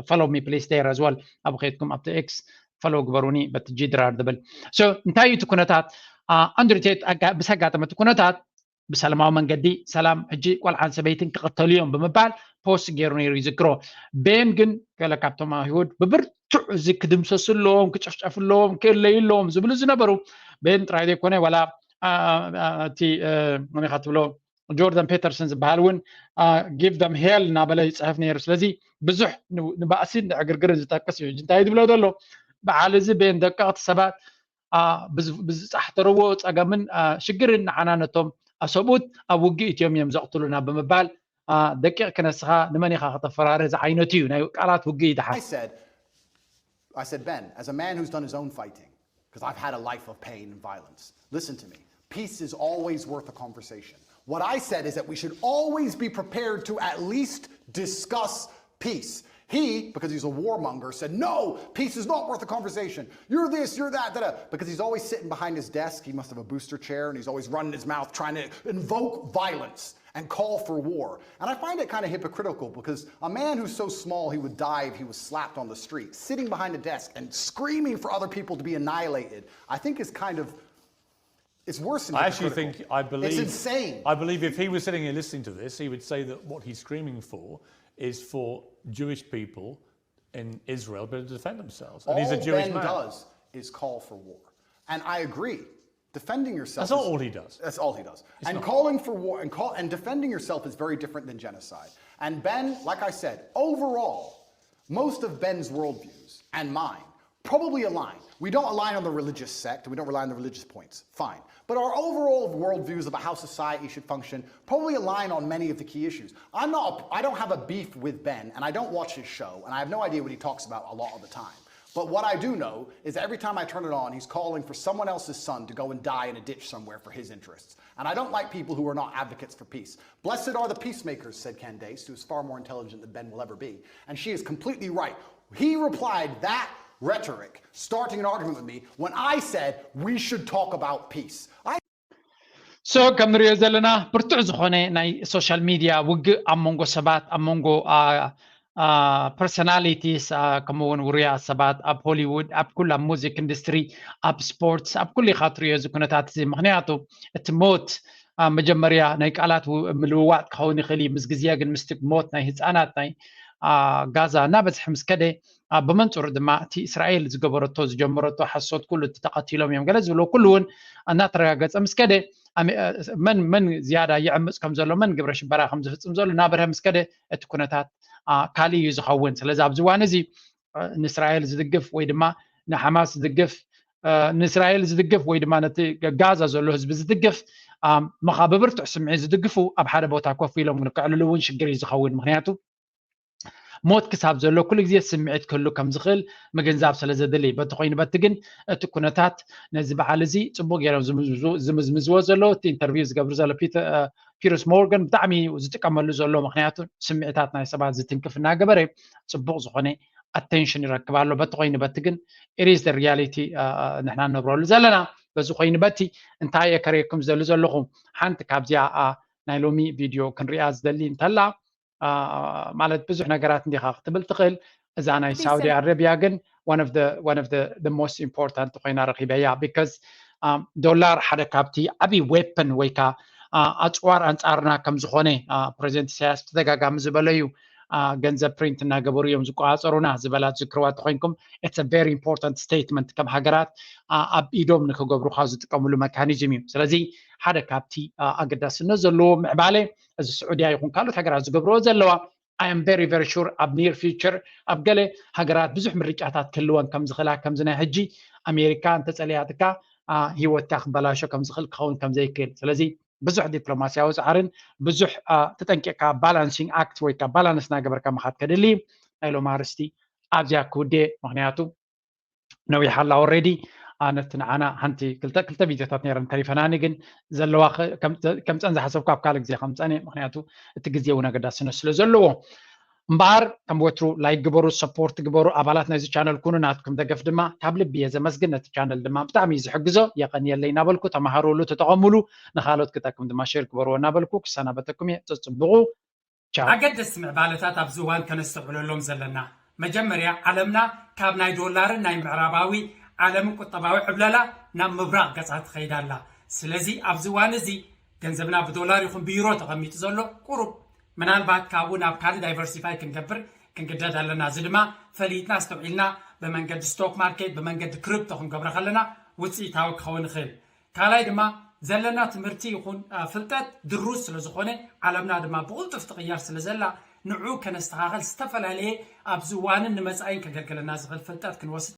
Follow me please there as well ኣብ ከይድኩም ኣብቲ ኤክስ ፈሎ ግበሩኒ በቲ ጂ ድራር ዝብል። So እንታይ እዩ እቲ ኩነታት? ኣንድሩ ቴት ብስ ኣጋጠመ እቲ ኩነታት ብሰላማዊ መንገዲ ሰላም ሕጂ ቆልዓን ሰበይትን ክቕተሉ እዮም ብምባል ፖስት ገይሩ ነይሩ ይዝክሮ። ቤን ግን ገለ ካብቶም ኣይሁድ ብብርቱዕ እዚ ክድምሰሱ ኣለዎም ክጭፍጨፉ ኣለዎም ክእለዩ ኣለዎም ዝብሉ ዝነበሩ ቤን ጥራይ ዘይኮነ ዋላ እቲ መን ኢኻ ትብሎ ጆርዳን ፔተርሰን ዝበሃል እውን give them hell እናበለ ይፅሕፍ ነይሩ። ስለዚ ብዙሕ ንባእሲን ንዕግርግርን ዝጠቅስ እዩ። እንታይ ዝብሎ ዘሎ በዓል እዚ ቤን ደቀቕቲ ሰባት ብዝፃሕተርዎ ፀገምን ሽግርን ንዓና ነቶም ኣሰብኡት ኣብ ውግእ እትዮም እዮም ዘቕትሉና ብምባል ደቂቕ ክነስኻ ንመን ኢኻ ከተፈራርህ ዝዓይነቱ እዩ ናይ ቃላት ውግእ ይድሓን። I said, Ben, as a man who's done his own fighting, because I've had a life of pain and violence, listen to me. Peace is always worth a conversation. What I said is that we should always be prepared to at least discuss peace. He, because he's a warmonger, said, "No, peace is not worth a conversation. You're this, you're that, da, da." Because he's always sitting behind his desk. He must have a booster chair, and he's always running his mouth trying to invoke violence and call for war. And I find it kind of hypocritical because a man who's so small he would die if he was slapped on the street, sitting behind a desk and screaming for other people to be annihilated, I think is kind of, it's worse than I actually think, I it's believe, insane. I believe if he was sitting here listening to this, he would say that what he's screaming for is for Jewish people in Israel to defend themselves. And he's a All Jewish Ben man. does is call for war. And I agree. Defending yourself That's not is- all he does. That's all he does. And calling for war and call and defending yourself is very different than genocide. And Ben, like I said, overall, most of Ben's worldviews and mine probably align. We don't align on the religious sect, we don't rely on the religious points. Fine. But our overall worldviews about how society should function probably align on many of the key issues. I'm not I don't have a beef with Ben, and I don't watch his show, and I have no idea what he talks about a lot of the time. But what I do know is that every time I turn it on, he's calling for someone else's son to go and die in a ditch somewhere for his interests. And I don't like people who are not advocates for peace. "Blessed are the peacemakers," said Candace, who is far more intelligent than Ben will ever be. And she is completely right. He replied that rhetoric, starting an argument with me, when I said we should talk about peace. I So ከም ንሪኦ ዘለና ብርቱዕ ዝኾነ ናይ ሶሻል ሚድያ ውግእ ኣብ መንጎ ሰባት ኣብ መንጎ personalities ከምኡ እውን ውሩያት ሰባት ኣብ ሆሊውድ ኣብ ኩሉ ኣብ ሙዚክ ኢንዱስትሪ ኣብ ስፖርትስ ኣብ ኩሉ ኢኻ ትሪኦ እዚ ኩነታት እዚ። ምክንያቱ እቲ ሞት መጀመርያ ናይ ቃላት ምልውዋጥ ክኸውን ይኽእል እዩ። ምስ ግዜ ግን ምስቲ ሞት ናይ ህፃናት ናይ ጋዛ እናበዝሐ ምስ ከደ ብመንፅሩ ድማ እቲ እስራኤል ዝገበረቶ ዝጀመረቶ ሓሶት ኩሉ እቲ ተቐቲሎም እዮም ገለ ዝብሎ ኩሉ እውን እናተረጋገፀ ምስ ከደ መን መን ዝያዳ ይዕምፅ ከም ዘሎ መን ግብረ ሽበራ ከም ዝፍፅም ዘሎ እናበርሀ ምስ ከደ እቲ ኩነታት ካልእ እዩ ዝኸውን። ስለዚ ኣብዚ እዋን እዚ ንእስራኤል ዝድግፍ ወይ ድማ ንሓማስ ዝድግፍ ንእስራኤል ዝድግፍ ወይ ድማ ነቲ ጋዛ ዘሎ ህዝቢ ዝድግፍ መኻ ብብርቱዕ ስምዒት ዝድግፉ ኣብ ሓደ ቦታ ኮፍ ኢሎም ከዕልሉ እውን ሽግር እዩ ዝኸውን። ምክንያቱ ሞት ክሳብ ዘሎ ኩሉ ግዜ ስምዒት ክህሉ ከም ዝኽእል ምግንዛብ ስለ ዘድሊ፣ በቲ ኮይኑ በቲ ግን እቲ ኩነታት ነዚ በዓል እዚ ጽቡቕ ገይሮም ዝምዝምዝዎ ዘለዉ፣ እቲ ኢንተርቪው ዝገብር ዘሎ ፒተርስ ሞርጋን ብጣዕሚ ዝጥቀመሉ ዘሎ፣ ምክንያቱ ስምዒታት ናይ ሰባት ዝትንክፍ እናገበረ ጽቡቕ ዝኾነ ኣቴንሽን ይረክብ ኣሎ። በቲ ኮይኑ በቲ ግን ኢሪስ ሪያሊቲ ንሕና ንነብረሉ ዘለና። በዚ ኮይኑ በቲ እንታይ እየ ከርእየኩም ዝደሊ ዘለኹ፣ ሓንቲ ካብዚኣ ናይ ሎሚ ቪድዮ ክንሪኣ ዝደሊ እንተላ፣ ማለት ብዙሕ ነገራት እንዲኻ ክትብል ትኽእል። እዛ ናይ ሳውዲ ኣረቢያ ግን one of the most important ኮይና ረኺበያ። ቢካዝ ዶላር ሓደ ካብቲ ዓብዪ ዌፐን ወይ ከዓ ኣፅዋር ኣንፃርና ከም ዝኾነ ፕሬዚደንት ኢሳያስ ብተደጋጋሚ ዝበለዩ፣ ገንዘብ ፕሪንት እናገበሩ እዮም ዝቆፃፀሩና ዝበላ ትዝክርዋ ተኮይንኩም፣ it's a very important statement። ከም ሃገራት ኣብ ኢዶም ንክገብሩ ካብ ዝጥቀምሉ መካኒዝም እዩ። ስለዚ ሓደ ካብቲ ኣገዳስነት ዘለዎ ምዕባለ እዚ ስዑድያ ይኹን ካልኦት ሃገራት ዝገብርኦ ዘለዋ I am very very sure ኣብ near future ኣብ ገለ ሃገራት ብዙሕ ምርጫታት ክህልወን ከም ዝኽእላ፣ ከምዚ ናይ ሕጂ ኣሜሪካ እንተፀሊኣትካ ሂወትካ ክበላሾ ከም ዝኽእል ክኸውን ከም ዘይክእል። ስለዚ ብዙሕ ዲፕሎማሲያዊ ፃዕርን ብዙሕ ተጠንቂቕካ balancing act ወይ ከዓ ባላንስ እናገበርካ ምኻድ ከድሊ ናይ ሎሚ ኣርስቲ ኣብዚኣ ክውድእ። ምክንያቱ ነዊሓ ኣላ already። ነቲ ንዓና ሓንቲ ክልተ ክልተ ቪድዮታት ነይረን ተሪፈናኒ፣ ግን ዘለዋ ከምፀን ዝሓሰብኩ ኣብ ካልእ ግዜ ከምፀን እየ። ምክንያቱ እቲ ግዜ እውን ኣገዳስነት ስለ ዘለዎ እምበኣር ከም ወትሩ ላይክ ግበሩ፣ ሰፖርት ግበሩ፣ ኣባላት ናይዚ ቻነል ኩኑ። ናትኩም ደገፍ ድማ ካብ ልቢ እየ ዘመስግን። ነቲ ቻነል ድማ ብጣዕሚ እዩ ዝሕግዞ። የቐንየለይ እናበልኩ ተማሃሩሉ፣ ተጠቐሙሉ፣ ንካልኦት ክጠቅም ድማ ሼር ግበርዎ እናበልኩ ክሰናበተኩም እየ። ተፅብቑ። ቻው። ኣገደስቲ ምዕባለታት ኣብዚ እዋን ከነስተውዕለሎም ዘለና፣ መጀመርያ ዓለምና ካብ ናይ ዶላርን ናይ ምዕራባዊ ዓለምን ቁጠባዊ ዕብለላ ናብ ምብራቕ ገጻ ትኸይድ ኣላ። ስለዚ ኣብዚ እዋን እዚ ገንዘብና ብዶላር ይኹን ብዩሮ ተቐሚጡ ዘሎ ቁሩብ ምናልባት ካብኡ ናብ ካልእ ዳይቨርሲፋይ ክንገብር ክንግደድ ኣለና። እዚ ድማ ፈሊጥና ኣስተውዒልና ብመንገዲ ስቶክ ማርኬት ብመንገዲ ክሪፕቶ ክንገብሮ ከለና ውፅኢታዊ ክኸውን ይኽእል። ካልኣይ ድማ ዘለና ትምህርቲ ይኹን ፍልጠት ድሩት ስለ ዝኾነ ዓለምና ድማ ብቕልጡፍ ትቕየር ስለ ዘላ ንዑ ከነስተኻኸል ዝተፈላለየ ኣብዚ እዋንን ንመፃኢን ከገልግለና ዝኽእል ፍልጠት ክንወስድ